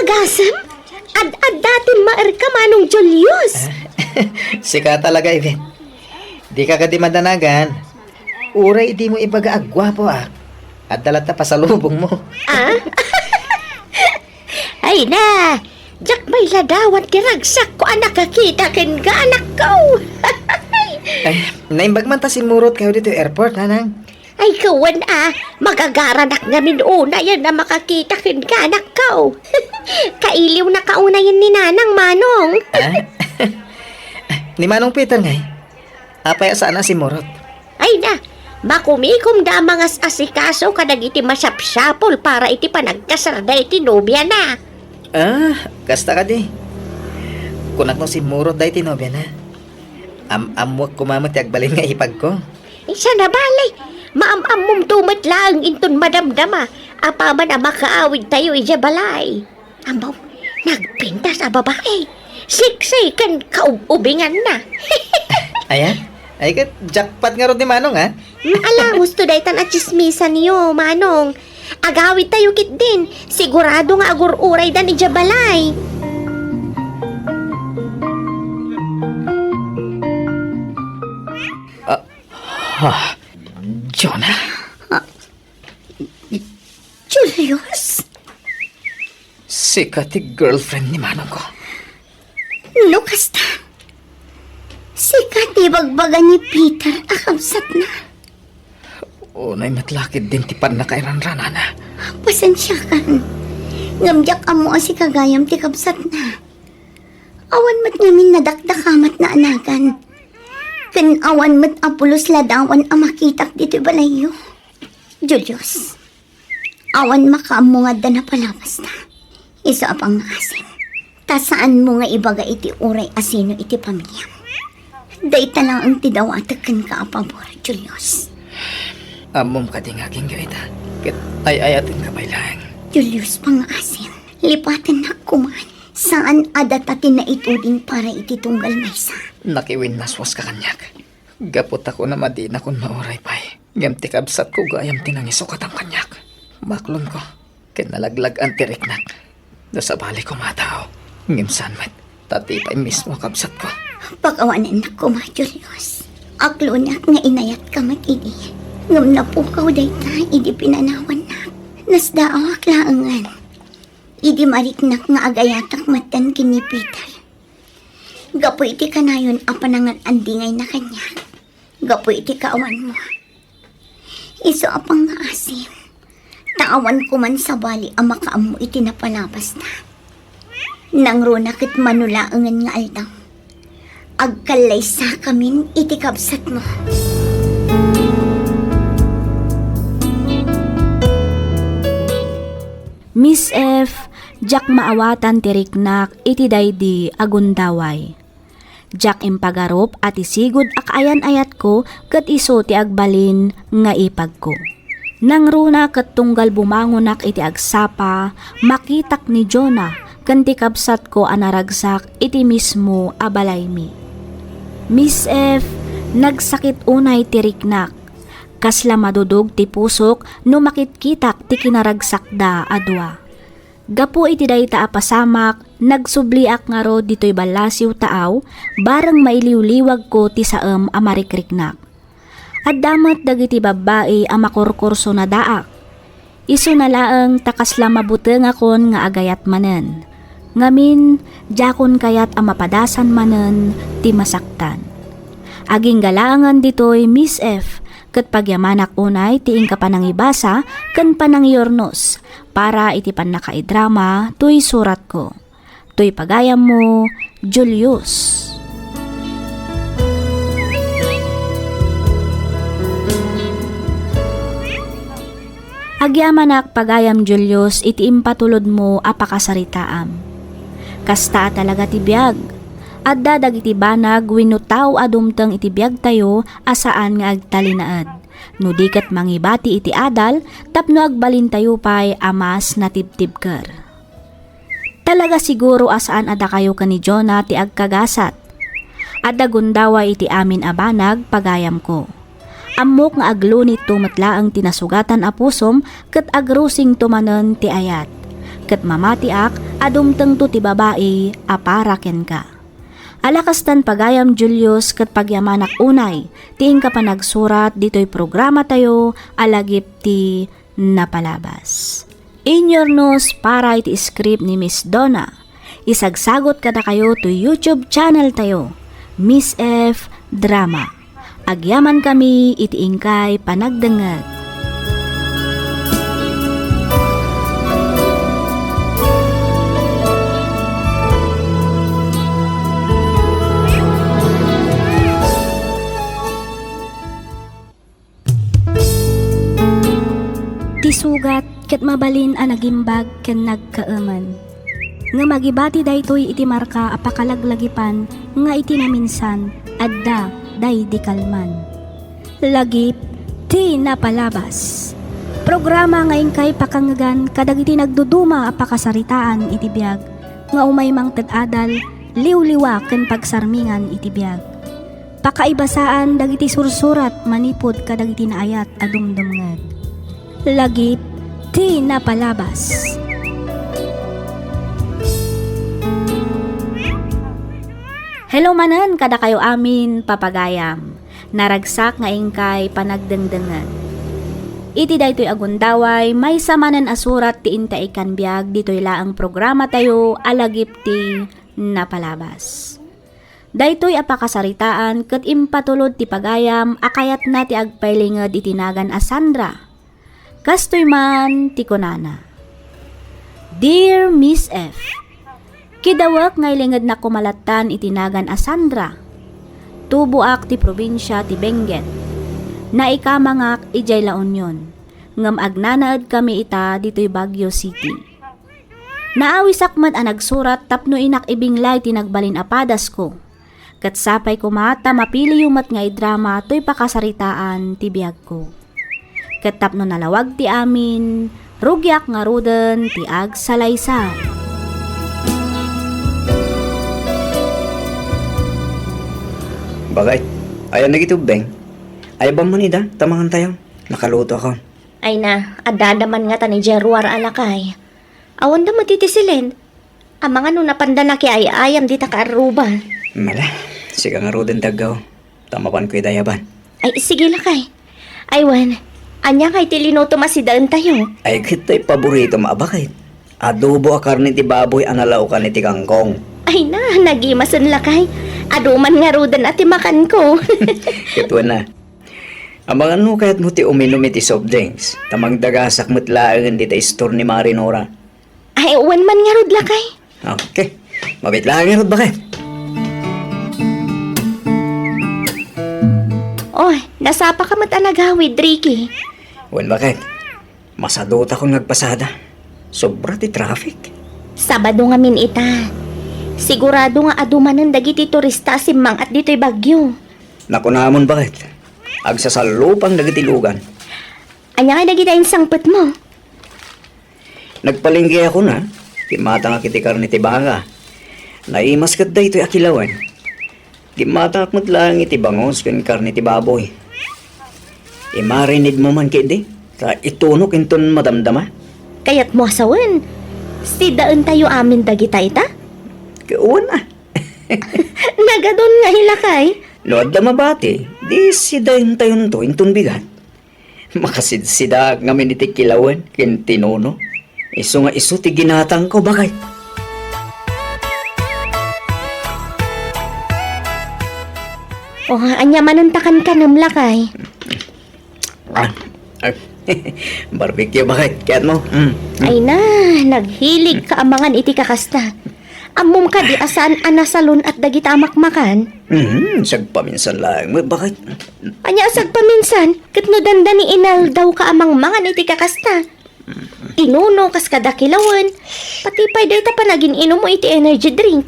Agasem, ad-adda ti maerka, Manong Julius. Sika talaga, Iben. Dika kadi madanagan. Uray dimo ibaga a guapoak, adda latta pasalubongmo. Ah? Ay na, diak mailadawan ti ragsakko a nakakita kenka, anakko. Ay, naimbag man ta simmurotkayo ditoy airport, nanang. Ay, kawan a, magagaranak ngamin unayen a makakita kenka, anakko. Kailiwnaka unayen ni nanang, Manong. Ah? Ni Manong Peter ngay? Apay a saan a simmurot? Ay na, makumikomda a mangas-asikaso kadagiti masapsapul para iti panagkasarda iti nobiana. Ah, kasta kadi. Kunak no simmurot daytoy nobiana. Am-ammoak koma met ti agbalin nga ipagko. Saan a bale, maam-ammomto met laeng inton madamdama apaman a makaawidtayo idiay balay. Ammo, nagpintas a babai. Sexy ken kaub-ubinganna. Aya? Ay, ket jackpot ngarud ni Manong, a? Mm, ala, gusto daytan a tsismisanyo, Manong. Agawidtayo ketdin. Sigurado nga agur-uraydan idiay balay. Ah, ha, Jonah? Ah, Julius? Sika ti girlfriend ni manongko. No kasta, sika ti ibagbaga ni Peter a kabsatna. Unay met la ketdin ti pannakairanranana. Pasensiakan. Ngem diak ammo a sika gayam ti kabsatna. Awan met ngamin nadakdakamatna a nagan. Ken awan met a pulos ladawan a makitak ditoy balayyo. Julius, awan makaammo nga adda napalabasta. Isu a pangngaasim. Ta saanmo nga ibaga iti uray a sino iti pamiliam. Dayta laeng ti dawatek kenka a pabor, Julius. Ammom kadi nga agingga ita, ket ay-ayatenka pay laeng. Julius, pangngaasim. Lipatennak koman. Saan a data ti naituding para iti tunggal maysa. Nakiwinnaswaska kaniak. Gapu ta kunam a dinakon mauray pay. Ngem ti kabsatko gayam ti nangisukatam kaniak. Maklonko, ken nalaglag-an ti riknak. No sabali koma a tao, ngem saan met, ta ti pay mismo a kabsatko. Pakawanennak koma, Julius. Aklonak nga inayatka met idi. Ngem napukaw dayta idi pinanawannak. Nasdaawak laengen. Idi mariknak nga agayatak metten ken ni Peter. Gapu iti kanayon a panangan-andingayna kaniak. Gapu iti kaawanmo. Isu a pangngaasim. Ta awan koman sabali a makaammo iti napalabasna. Nangruna ket mano laengen nga aldaw. Agkallaysakamin iti kabsatmo. Miss F, diak maawatan ti riknak iti daydi a gundaway. Diak impagarup a ti sigud a kaayan-ayatko ket isu ti agbalin nga ipagko. Nangruna ket tunggal bumangonak iti agsapa, makitak ni Jonah ken ti kabsatko a naragsak iti mismo a balaymi. Miss F, nagsakit unay ti riknak. Kasla madudog ti pusok no makitkitak ti kinaragsakda a dua. Gapu iti dayta a pasamak, nagsubliak ngarud ditoy ballasiw taaw, bareng mailiwliwagko ti saem a marikriknak. Adda met dagiti babbai a makurkursunadaak. Isuna laeng ta kasla mabutengakon nga agayat manen. Ngamin, diakon kayat a mapadasan manen ti masaktan. Agingga laengen ditoy, Miss F, ket pagyamanak unay ti inka panangibasa ken panangiyurnos para iti pannakaidrama toy suratko. Toy pagayammo, Julius. Agyamanak, pagayam Julius, iti impatulodmo a pakasaritaam. Kasta a talaga ti biag. Adda dagiti banag wenno tao a dumteng iti biagtayo a saan nga agtalinaed, no di ket mangibati iti adal tapno agbalintayo pay a mas natibtibker. Talaga siguro a saan a dakayo ken ni Jonah ti agkagasat. Adda gundaway iti amin a banag, pagayamko. Ammok nga aglunitto met laeng ti nasugatan a pusom ket agrusingto manen ti ayat. Ket mamatiak a dumtengto ti babai a para kenka. Ala kastan, pagayam Julius, ket pagyamanak unay ti inka panagsurat ditoy programatayo a Lagip ti Napalabas. Inyurnos para iti script ni Miss Donna. Isagsagot kadakayo to YouTube channel tayo, Miss F Drama. Agyamankami iti inkay panagdengngeg. Ti sugat ket mabalin a nagimbag ken nagkaemen. Ngem agibati daytoy iti marka a pakalaglagipan nga iti naminsan, adda daydi kalman. Lagip ti Napalabas. Programa nga inkay pakangngegan kadagiti nagduduma a pakasaritaan iti biag, nga umay mangted adal, liwliwa ken pagsarmingan iti biag. Pakaibasaan dagiti sursurat manipud kadagiti naayat a dumdumngeg. Lagip ti Napalabas. Hello manen kadakayo amin, papagayam. Naragsak nga inkay panagdengdengngeg. Iti daytoy a gundaway, maysa manen a surat ti inta ikkan biag ditoy laeng programatayo a Lagip ti Napalabas. Daytoy a pakasaritaan ket impatulod ti pagayam a kayatna ti agpailinged iti nagan a Sandra. Kastoy man ti kunana, "Dear Miss F, kidawek nga ilingednak koma lattan iti nagan a Sandra. Tuboak ti probinsia ti Benguet. Naikamangak idiay La Union, ngem agnanaedkami ita ditoy Baguio City. Naawisak met a nagsurat tapno inak ibinglay ti nagbalin a padasko. Ket sapay koma ta mapiliyo met nga idrama toy pakasaritaan ti biagko. Ket tapno nalawag ti amin, rugiak ngaruden ti agsalaysay." Bakit? Ayan dagiti ubbing. Ayaban man ida, ta mangantayo. Nakaluto ako. Ay na, adda-adda man ngata ni Jeruar a lakay. Awanda met iti silin. Amangan no napanda nakiay-ayam dita kaarruba. Mala, sika ngaruden ti aggaw. Ta mapanko ida ayaban. Ay, sige lakay. Ay wen, ania kay ti linutom a sidaentayo? Ay, ket tay paboritom a bakit. Adobo a karne ti baboy a nalaokan iti kangkong. Ay na, nagimasen lakay. Adu man ngaruden a ti makanko. Ket wen a. Amangan no kayatmo ti uminum iti soft drinks, ta mangdagasak met laengen dita store ni Mari Nora. Ay, wen man ngarud lakay. Okay. Mabit laeng ngarud, bakit? Oh, nasapa ka met a nagawid, Ricky. Wen, bakit? Masadutakon nga agpasada. Sobra ti traffic. Sabado ngamin ita. Sigurado nga adu manen dagiti turista a simmang-at ditoy Baguio. Nakunamon, bakit? Agsasallupang dagiti lugan. Ania nga dagita insangpetmo? Nagpalengke ako na, kimmatangak iti karne ti baka. Naimas ket daytoy a kilawen. Kimmatangak met laeng iti bangus ken karne ti baboy. Imarinidmo man ketdi, ta itunok inton madamdama. Kayatmo a sawen, sidaentayo amin dagita ita? Ket wen a. Nagadun nga ilakay. No adda mabati, di sidaentayonto inton bigat. Makasidsidaak ngamin iti kilawen ken ti nuno. Isu nga isu ti ginatangko, bakit? O, ania manen ta kankanem lakay? Ah, ah, barbecue, bakit? Kayatmo? Mm, mm. Ay na, naghilig ka amangan iti kakasta. Ammom kadi a saan a nasalun-at dagita a makmakan? Mhm, sagpaminsan laeng met, bakit? Ania a sagpaminsan? Ket no dandani inaldaw ka a mangmangan iti kakasta, Inuno kas kada kilawen, pati pay dayta panagin-inumo iti energy drink.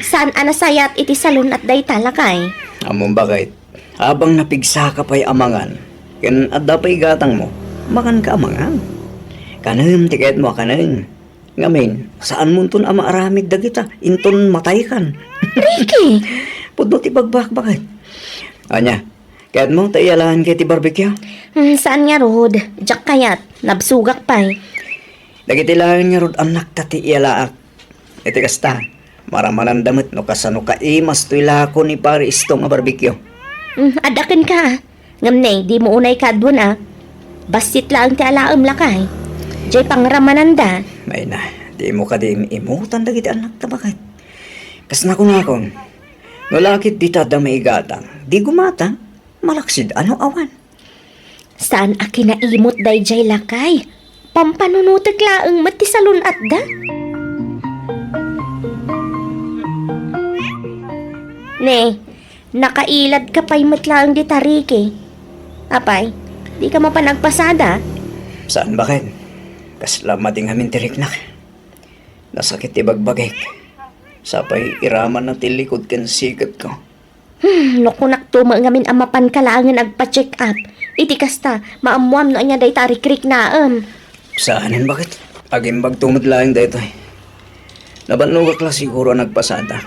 Saan a nasayat iti salun-at dayta, lakay. Ammom, bakit? Abang napigsaka pay a mangan, ken adda pay gatangmo, manganka a mangan. Kanem ti kayatmo a kanem. Ngamin, saanmonton a maaramid dagita, inton mataykan. Ricky! Pudno ti bagbakbaket. Ania, kayatmo ta iyalaanka iti barbecue? Hmm, saan ngarud, diak kayat. Nabsugak pay. Dagiti laeng ngarud annakta ti iyalaak. Iti kasta, maramananda met no kasano kaimas toy lako ni Pare Istong a barbecue. Hmm, adda kenka, a. Ngem ne, dimo unay kaaduen, a. Bassit laeng ti alaem, lakay. Diay pangramananda. Ay na, dimo kadi im-imutan dagiti annakta, baket? Kas nakunakon, no lakit dita adda maigatang, di gumatang, malaksid a no awan. Saan a kinaimut daydiay, lakay. Pampanunotek laeng met ti salun-atda. Ne, nakailadka pay met laeng dita, Ricky. Apay, dika mapan agpasada? Saan, baket? Kasla madi ngamin ti riknak. Nasakit ti bagbagik. Sapay iramanna ti likod ken siketko. Hmm, no kunakto met ngamin a mapanka laengen agpa-check up. Iti kasta, maammoam no ania dayta a rikriknaem. Saanen, baket? Agimbagto met laeng daytoy. Nabannogak la siguro a nagpasada.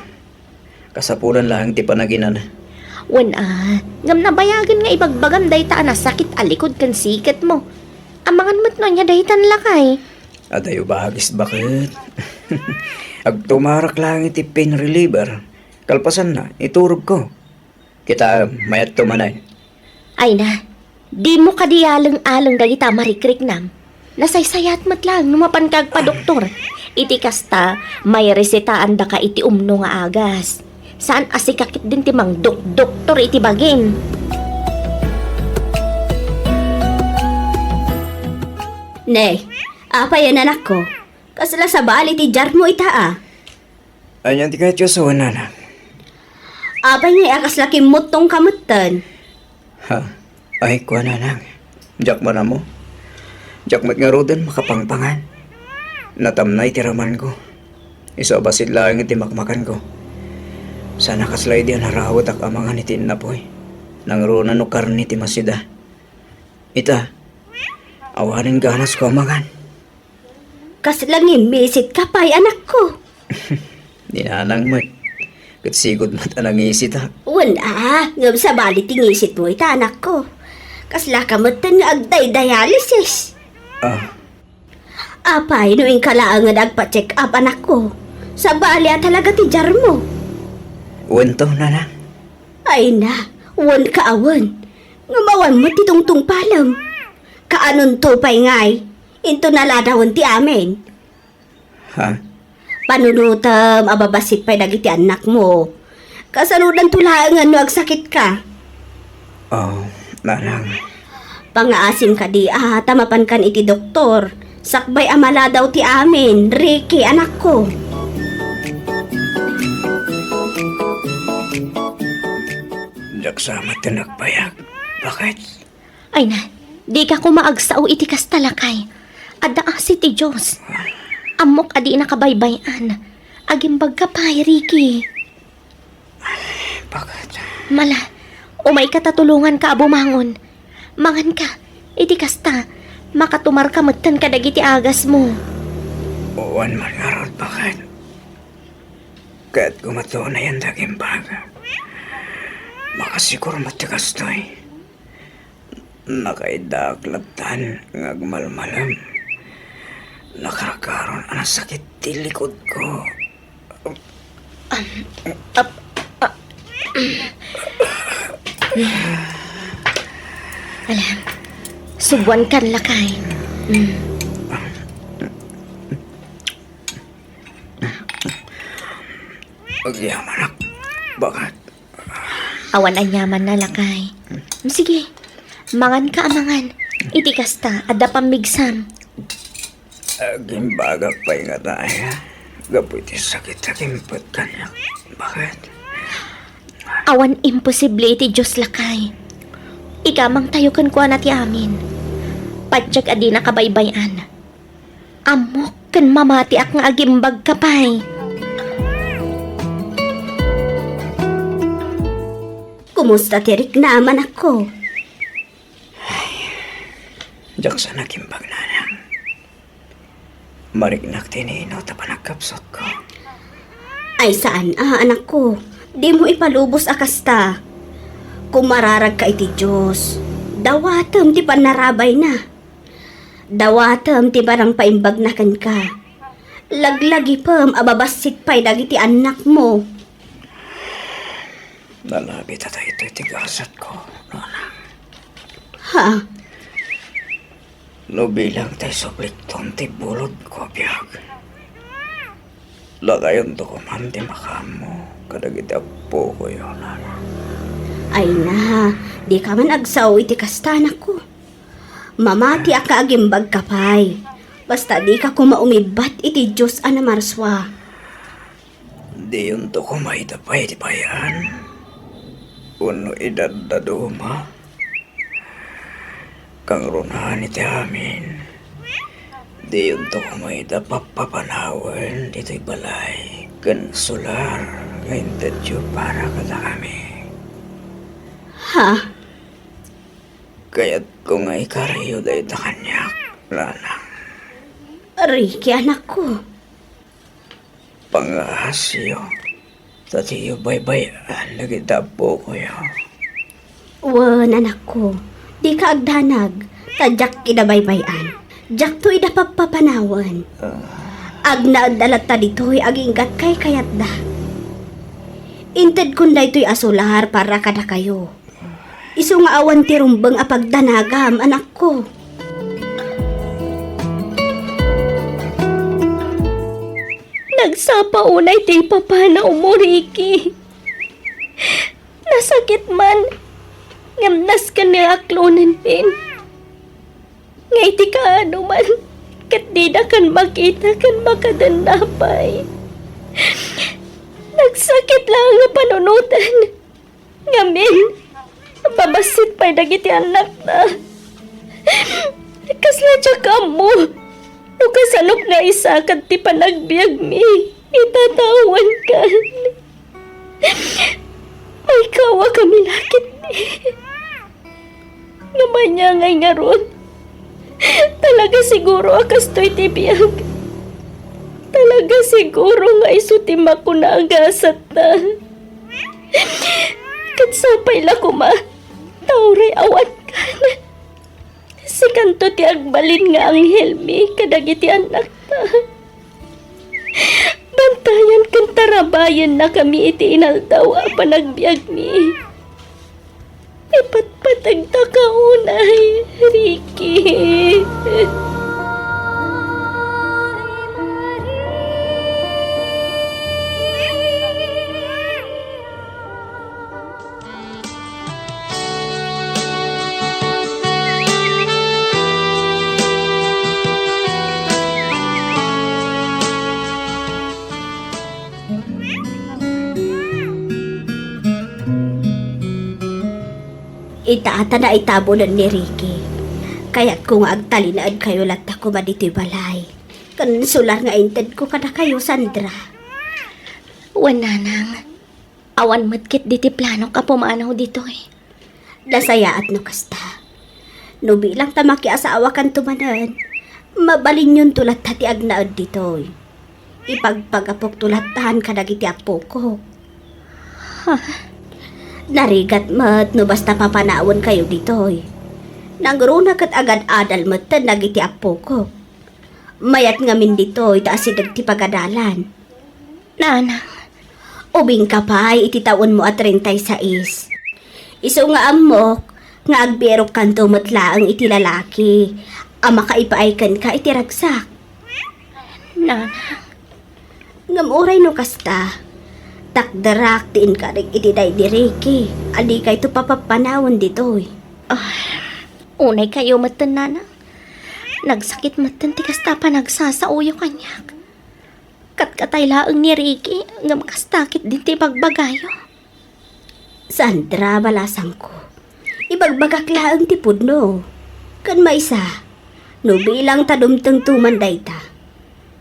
Kasapulan laeng ti panaginana. Wen a, ngem nabayagen nga ibagbagam dayta a nasakit a likod ken siketmo. Amangan met no ania daytan, lakay. Adayo bagis, baket. Agtumarak laeng iti pain reliever. Kalpasanna, iturogko. Kitaem, mayatto manen. Ay na, dimo kadi aleng-aleng dagita a marikriknam. Nasaysayat met laeng no mapanka agpadoktor. Iti kasta, mairesetaandaka iti umno nga agas. Saan a sika ketdin ti mangdokdoktor iti bagim. Ne, apay a, anakko? Kasla sabali ti jarmo ita, a? Ania ti kayatyo a sawen, nanang? Apay ngay a kasla kimmuttongka metten? Ha? Ay, kua, nanang. Diak man ammo. Diak met ngaruden makapangpangan. Natamnay ti ramanko. Isu a bassit laeng iti makmakanko. Saan a kasla idi a narawetak a mangan iti innapoy. Nangruna no karne ti masida. Ita, awanen ganasko a mangan. Kasla ngimmisit ka pay, anakko? Ni nanang met. Ket sigud met a nangisita. Wen a, ngem sabali ti ngisitmo ita, anakko. Kasla ka metten nga agdaydialysis. Ah. Apay no inka laengen agpa-check up, anakko? Sabali a talaga ti jarmo. Wen to, nanang. Ay na, wen ka a wen. Ngem awan met ti tungtungpalem. Kaanonto pay ngay, into naladawen ti amin. Ha? Panunotem a babassit pay dagiti annakmo. Kasanodanto laengen no agsakitka? Oh, nanang. Pangaasim kadi a ta mapankan iti doktor. Sakbay a maladaw ti amin, Ricky, anakko. Diak sa met ti nagbayag. Baket? Ay na, dika koma agsao iti kasta, lakay. Adda asi ti Dios. Ammok a di nakabaybay-an. Agimbagka pay, Ricky. Baket? Mala, umayka ta tulonganka a bumangon. Manganka, iti kasta, makatumarka metten kadagiti agasmo. Wen man ngarud, baket? Ket koma tunayan ti agimbag. Makasigur met ti kastoy. Nakaiddaak lattan nga agmalmalem. Nakarkaron a nasakit ti likudko. Am, ap, a, Ala, subuankan, lakay. Mm. Agyamanak, baket? Awan aniamanna, lakay. Sige, manganka a mangan. Iti kasta, adda pammigsam. Agimbagak pay ngata aya gapu iti sakit a kimpet kaniak. Baket? Awan imposible iti Dios, lakay. Igamangtayo kenkuana ti amin. Patiek a di nakabaybay-an. Ammok ken mamatiak nga agimbagka pay. Kumusta ti riknam, anakko? Diak sa nagimbag, nanang. Mariknak ti nino ta panagkapsutko. Ay, saan a, anakko. Dimo ipalubos a kasta. Kumararagka iti Dios, dawatem ti pannarabayna. Dawatem ti manangpaimbagna kenka. Laglagipem a babassit pay dagiti annakmo. Nalabit a daytoy ti gasatko, nanang. Ha? No bilang tay sublikton ti bulodko a biag, lakayonto koman ti makaammo kadagiti appokoyo, nanang. Ay na, dika man agsao iti kasta, anakko. Mamatiak nga agimbagka pay. Basta dika koma umibbat iti Dios a namarsua. Diyonto koma ida pay ti bay-an wenno idaddaduma. Kangrunan iti amin, diyonto koma ida pappapanawen ditoy balay ken solar nga intedyo para kadakami. Ha? Kayatko nga ikariyo dayta kaniak, nanang. Ricky, anakko. Pangaasiyo, ta diyo baybay-an dagiti appokoyo. Wen, anakko, dika agdanag, ta diak ida baybay-an. Diakto ida pappapanawen. Ah. Agnaedda latta ditoy aginggat kaykayatda. Intedkon daytoy a solar para kadakayo. Isu nga awan ti rumbeng a pagdanagam, anakko. Nagsapa unay ti ipapanaw mo, Ricky. Nasakit man, ngem nasken nga aklonen pin. Nga iti kaano man, ket didakan makita ken makadenna pay. Nagsakit laeng a panunoten. Ngamin, babassit pay dagiti annakta. Kasla diak ammo no kasanok nga isakat ti panagbiagmi ita ta awankan. Maikawakami la ketdi. Ngem ania ngay ngarud? Talaga siguro a kastoy ti biag. Talaga siguro nga isu ti makuna a gasatna. Ket sapay la koma, ta uray awankan. Sikanto ti agbalin nga anghelmi kadagiti annakta. Bantayan ken tarabayennakami iti inaldaw a panagbiagmi. Ipatpategta ka unay, Ricky. Ita ta naitabunen ni Ricky. Kayatko nga agtalinaedkayo latta koma ditoy balay. Ken solar nga intedko kadakayo, Sandra. Wen, nanang. Awan met ketdi ti planok a pumanaw ditoy. Nasayaat no kasta. No bilang ta makiasawakanto manen, mabalinyonto latta ti agnaed ditoy. Ipagpagapokto lattan kadagiti appokok. Ha? Narigat met no basta papanawenkayo ditoy. Nangruna ket agad-adal metten dagiti appokok. Mayat ngamin ditoy ta asideg ti pagadalan. Nanang. Ubingka pay iti tawenmo a treinta y seis. Isu nga ammok nga agbirokkanto met laeng iti lalaki a makaipaay kenka iti ragsak. Nanang. Ngem uray no kasta, takderak ti inkarik iti daydi Ricky a dikayto papappanawen ditoy. Ah, unaykayo metten, nanang. Nagsakit metten ti kasta a panagsasaoyo kaniak. Katkatay laeng ni Ricky, ngem kasta ketdin ti ibagbagayo. Sandra, balasangko, ibagbagak laeng ti pudno. Ken maysa, no bilang ta dumtengto man dayta,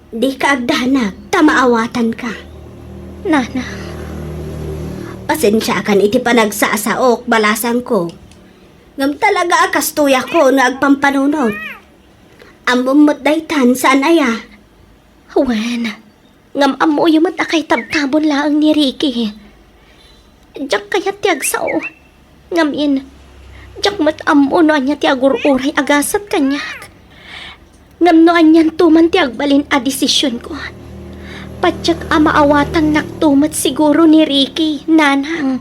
Dika agdanag ta maawatanka. Nana. Pasensiakan iti panagsasaok, balasangko. Ngem talaga a kastoyakon nga agpampanunot. Ammom met daytan, saan aya? Wen, ngem ammoyo met a kaitabtabon laeng ni Ricky. Diak kayat ti agsao. Ngamin, diak met ammo no ania ti agur-uray a gasat kaniak. Ngem no anianto man ti agbalin a desisionko, patiek a maawatannakto met siguro ni Ricky, nanang.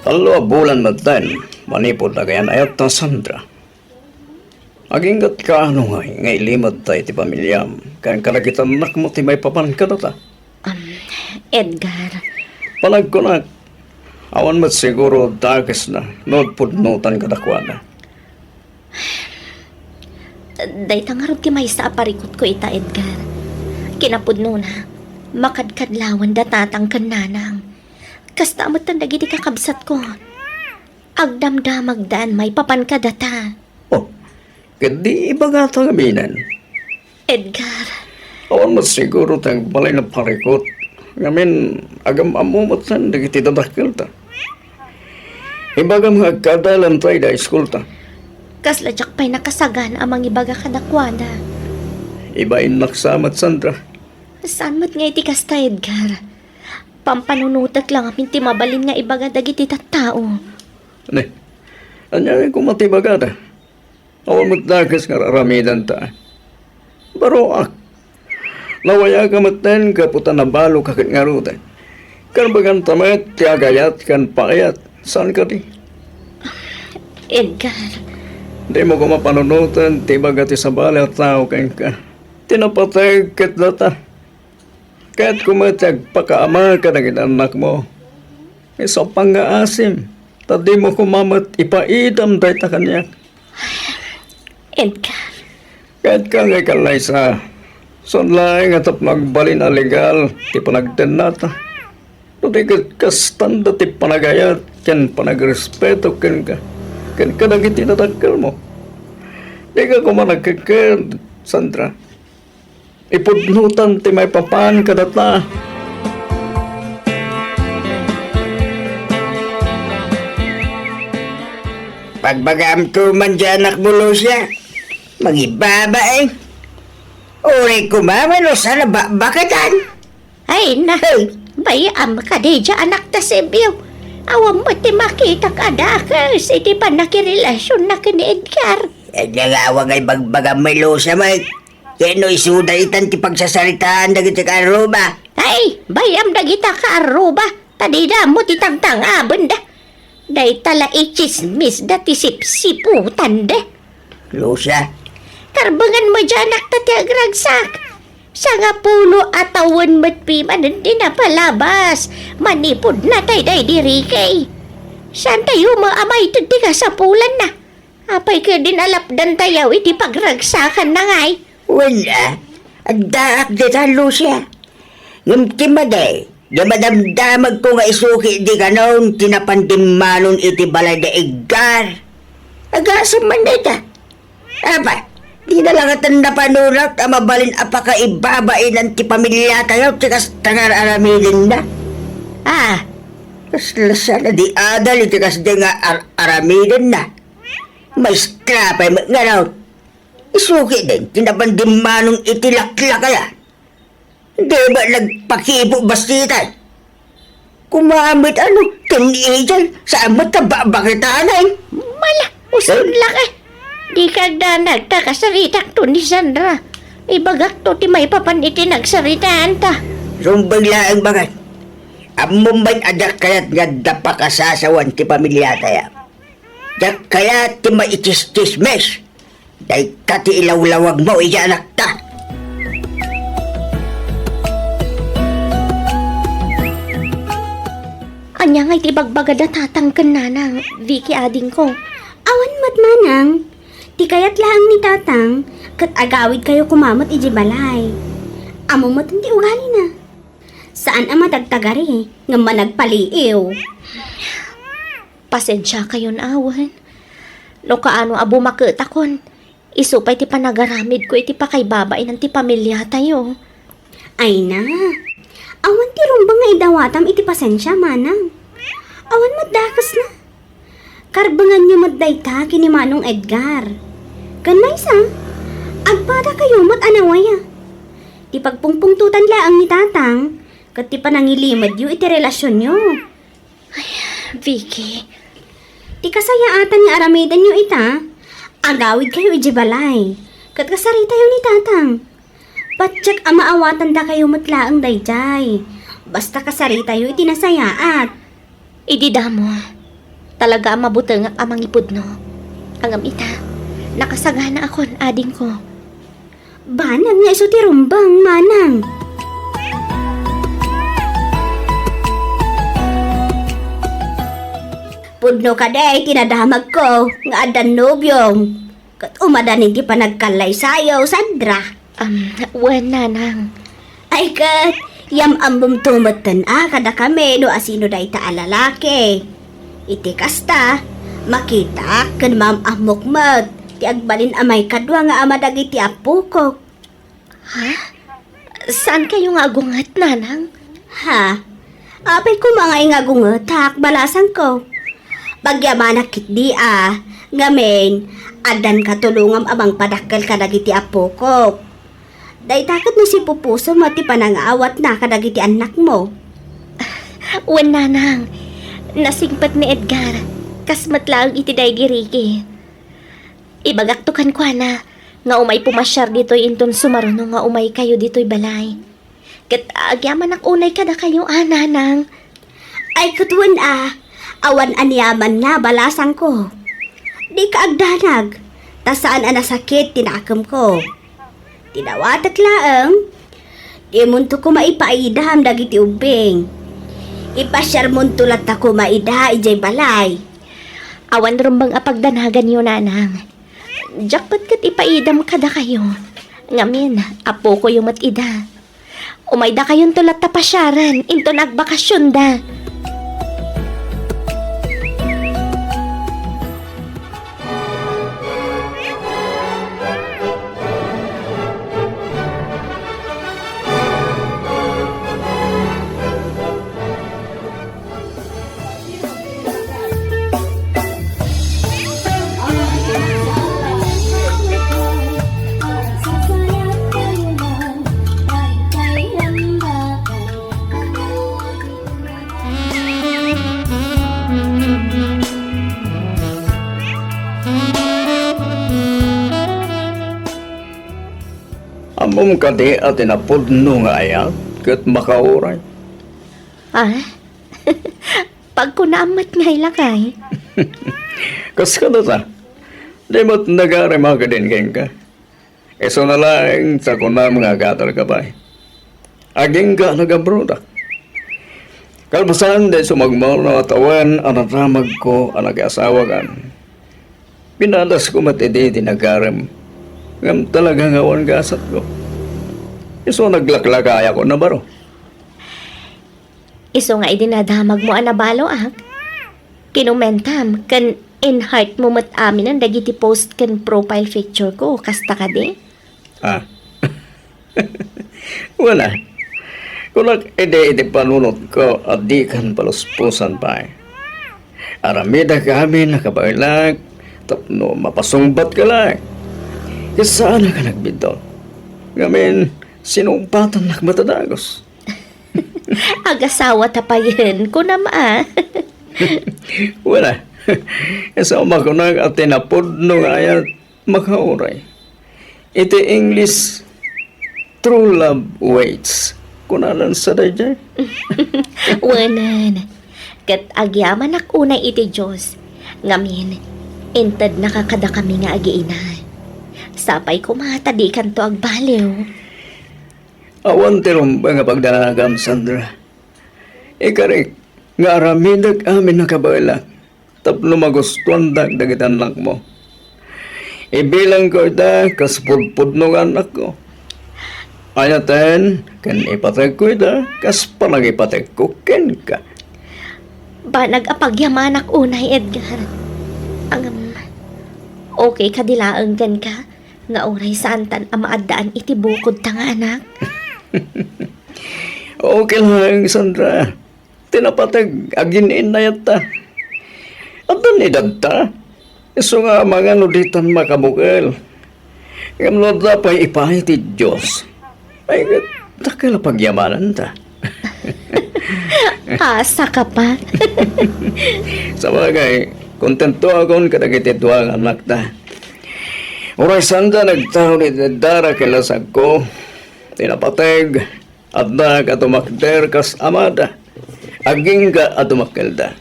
Tallo a bulan metten manipud nagayan-ayatta, Sandra. Aginggatka no ngay nga ilimedta iti pamiliam ken kadagiti annakmo ti maipapan kadata? Um, Edgar. Panagkunak, awan met siguro dakesna no agpudnotan kadakuada. Dayta ngarud ti maysa a parikutko ita, Edgar. Kinapudnona, makadkadlawen da tatang ken nanang. Kasta metten dagiti kakabsatko. Agdamdamagdan maipapan kadata. Oh, ket di ibagata ngaminen. Edgar. Awan met siguro ti agbalin a parikut. Ngamin, agam-ammo metten dagiti dadakkelta. Ibagam nga agkadalanta ida iskulta. Kasla diak pay nakasagana a mangibaga kadakuada. Ibainnak sa met, Sandra. Saan met nga iti kasta, Edgar? Pampanunotek la ngamin ti mabalin nga ibaga dagiti tattao. Ne, ania nga koma ti ibagada? Awan met dakes nga ar-aramidanta. Baroak. Nawayaka metten gapu ta nabaloka ket ngaruden. Karbenganta met ti agayat ken pakayat. Saan kadi? Edgar. Dimo koma panunoten ti ibaga ti sabali a tao kenka. Ti napateg ket data. Kayatko met ti agpakaama kadagiti annakmo. Isu a pangngaasim, ta dimo koma met ipaidam dayta kaniak. Edgar. Kayatka nga ikallaysa. Saan laeng nga tapno agbalin a legal ti panagtennata. No di ket kastanda ti panagayat ken panagrespeto kenka, ken kadagiti nadakkelmo. Dika koma nagkekked, Sandra. Ipudnotan ti maipapan kadata. Pagbagaamto man diay anakmo, Lucia. Mangibabain. Uray koma, no saan a bakbaketan. Ay, na. Ay. Bay-am kadi diay anakta, Sebio. Awan met ti makitak a dakes iti pannakirelasionna ken ni Edgar. Adda nga awan nga ibagbagam, Lucia, met. Ket no isuda itan ti pagsasaritaan dagiti kaarruba. Ay, bay-am dagita kaarruba, ta dida ammo ti tangtangabenda. Dayta la itsismisda ti sipsiputanda. Lucia. Karbengan met diay anakta ti agragsak. Sangapulo a tawen met pimanen ti napalabas manipud natay daydi Ricky. Saantayo met a maited ti kasapulanna. Apay ketdin a lapdantayo iti pagragsakanna ngay? Wen a, addaak dita, Lucia. Ngem ti madi, di madamdamagko nga isu ketdi kanon ti napan dimmanon iti balay da Edgar. Agasem man dayta. Apay, dina la ngaten napanunak a mabalin a pakaibabainan ti pamiliatayo ti kasta nga ar-aramidenna. Ah, kasla saan a di adal iti kasdi nga ar-aramidenna. Maestra pay met ngarud. Isu ketdin ti napan dimmanon iti laklakayan. Di met nagpakibo bastitay. Koma met a no, ken idiay, saan met a bakbaketanay. Mala, usurlak a. Dika agdanag ta kasaritakto ni Sandra. Ibagakto ti maipapan iti nagsaritaanta. Rumbeng laeng, baket. Ammom met a diak kayat nga adda pakasasawan ti pamiliatayo. Diak kayat ti maitsistsismis. Dayta ti ilawlawagmo idiay anakta. Ania ngay ti ibagbaga da tatang ken nanang, Vicky, adingko? Awan met, manang. Ti kayat laeng ni tatang, ket agawidkayo koma met idiay balay. Ammo met ti ugalina. Saan a matagtagari, ngem managpaliiw. Pasensiakayon awen. No kaano a bumaketakon, isu pay ti panagaramidko iti pakaibabainan ti pamiliatayo. Ay na, awan ti rumbeng nga idawatam iti pasensia, manang. Awan met dakesna. Karbenganyo met dayta ken ni Manong Edgar. Ken maysa, agpadakayo met a nawaya. Ti pagpungpungtotan laeng ni tatang, ket ti panangilimedyo iti relasionyo. Ay, Vicky. Ti kasayaatan nga aramidenyo ita, agawidkayo idiay balay, ket kasaritayo ni tatang. Patiek a maawatandakayo met laeng daydiay, basta kasaritayo iti nasayaat. Idi damo, talaga a mabutengak a mangipudno. Ngem ita, nakasaganaakon, adingko. Banag nga isu ti rumbeng, manang. Pudno kadi ti nadamagko nga addan nobiom, ket umadanin ti panagkallaysayo, Sandra. Am, wen, nanang. Ay ket, yam-ammomto metten a kadakami no asino dayta a lalaki. Iti kasta, makitaak ken maam-ammok met ti agbalin a maikadua nga ama dagiti appokok. Ha? Saankayo nga agunget, nanang? Ha? Apay koma nga ingagungetak, balasangko. Pagyamanak ketdi a, ngamin, addan katulongam a mangpadakkel kadagiti appokok. Dayta ket no sipupusom ti panangaawatna kadagiti annakmo. Wen, nanang, nasingpet ni Edgar, kas met laeng iti daydi Ricky. Ibagakto kenkuana nga umay pumasiar ditoy inton sumaruno nga umaykayo ditoy balay. Ket agyamanak unay kadakayo a, nanang. Ay, ket wen a, awan aniamanna, balasangko. Dika agdanag, ta saan a nasakit ti nakemko. Ti dawatek laeng, dimonto koma ipaidam dagiti ubbing. Ipasiarmonto latta koma ida idiay balay. Awan rumbeng a pagdanaganyo, nanang. Diak met ket ipaidam kadakayo. Ngamin, appokoyo met ida. Umaydakayonto latta pasiaren inton agbakasionda. Ammom kadi a ti napudno nga ayat ket makauray? Ah? Pagkunaam met ngay, lakay. Kas kada ta, di met nagarem a kadin kenka. Isuna laeng ta kunam nga agatalka pay. Agingga a nagabrodak. Kalpasan, di sumagmamano a tawen a nadamagko a nakiasawakan. Pinadasko met idi ti nagarem, ngem talaga nga awan gasatko. Isu naglaklakayakon a baro. Isu nga idi nadamagmo a nabaloak, kinomentam ken in-heart mo met aminen dagiti post ken profile picture ko, kasta kadi? Ah. Wala. Kunak idi iti panunotko a dikan paluspusan pay. Aramidek amin a kabaelak tapno mapasungbatka laeng. Ket saanak a nagbiddut. Ngamin, sinungbatannak met a dagus. Agasawa ta payen, kunam a. Wala. Isu a makunak a ti napudno nga ayat makauray. Iti English, "True love waits." Kunanan sa daydiay? Wenen. Ket agyamanak unay iti Dios. Ngamin, intednaka kadakami nga agiina. Sapay koma ta dikanto agbaliw. Awan ti rumbeng a pagdanagam, Sandra. Ikarik, nga aramidek amin a kabaelak tapno magustuandak dagiti annakmo. Ibilangko ida kas pudpudno nga annakko. Ayaten ken ipategko ida kas panangipategko kenka. Banag a pagyamanak unay, Edgar. Ngem, okay kadi laeng kenka nga uray saantan a maaddaan iti bukodta nga anak? Okay laeng, Sandra. Ti napateg, agin-innayatta. Addan edadta. Isu nga amangan no ditan makabukel. Ngem no adda pay ipaay ti Dios, ay, dakkel a pagyamananta. Asa ka pa? Sabagay, kontentoakon kadagiti dua nga annakta. Uray saanda nagtaud iti dara ken lasagko, ti napateg, adda ka tumakder kas amada. Agingga a tumakkelda.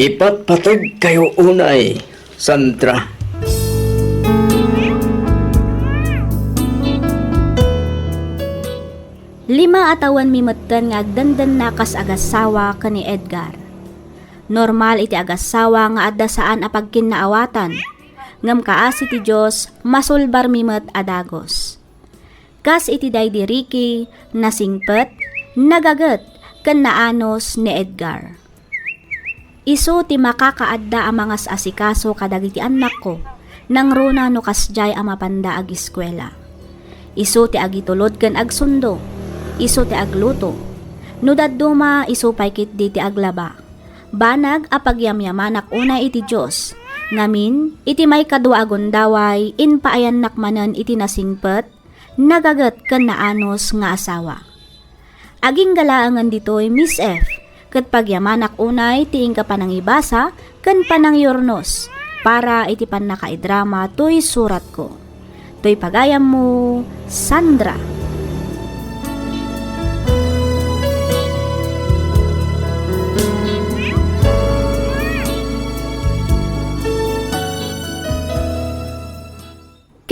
Ipatpategkayo unay, Sandra. Lima a tawenmi metten nga agdandanna kas agasawa ken ni Edgar. Normal iti agasawa nga adda saan a pagkinnaawatan, ngem kaasi ti Dios, masulbarmi met a dagus. Kas iti daydi Ricky, nasingpet, nagaget, ken naanus ni Edgar. Isu ti makakaadda a mangas-asikaso kadagiti annakko, nangruna no kasdiay a mapanda agiskuela. Isu ti agitulod ken agsundo. Isu ti agluto. No dadduma, isu pay ketdi ti aglaba. Banag a pagyamyamanak unay iti Dios. Ngamin, iti maikadua a gundaway, impaayannak manen iti nasingpet, nagaget ken naanus nga asawa. Agingga laengen ditoy, Miss F, ket pagyamanak unay ti inka panangibasa ken panangyurnos para iti pannakaidrama toy suratko. Toy pagayammo, Sandra.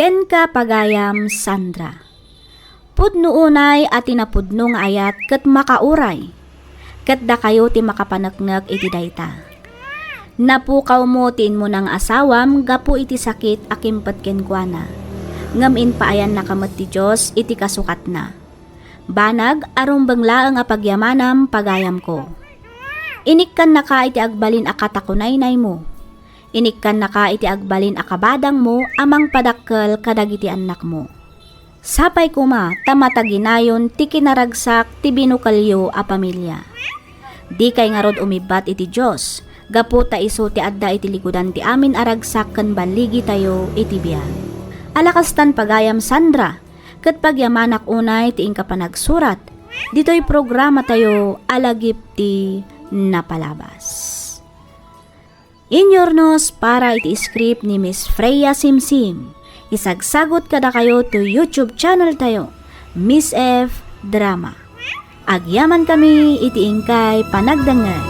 Kenka, pagayam Sandra. Pudno unay a ti napudno nga ayat ket makauray. Ket dakayo ti makapaneknek iti dayta. Napukawmo ti immuna nga asawam gapu iti sakit a kimpet kenkuana. Ngem impaayannaka met ti Dios iti kasukatna. Banag a rumbeng laeng a pagyamanam, pagayamko. Inikkannaka iti agbalin a katakunaynaymo. Inikkannaka iti agbalin a kabadangmo a mangpadakkel kadagiti annakmo. Sapay koma ta mataginayon ti kinaragsak ti binukelyo a pamilia. Dikay ngarud umibbat iti Dios, gapu ta isu ti adda iti likudan ti amin a ragsak ken balligitayo iti biag. Ala kastan, pagayam Sandra, ket pagyamanak unay ti inka panagsurat ditoy programatayo a Lagip ti Napalabas. Inyurnos para iti script ni Miss Freya Simsim. Isagsagut kadakayo to YouTube channel tayo, Miss F Drama. Agyamankami iti inkay panagdengngeg.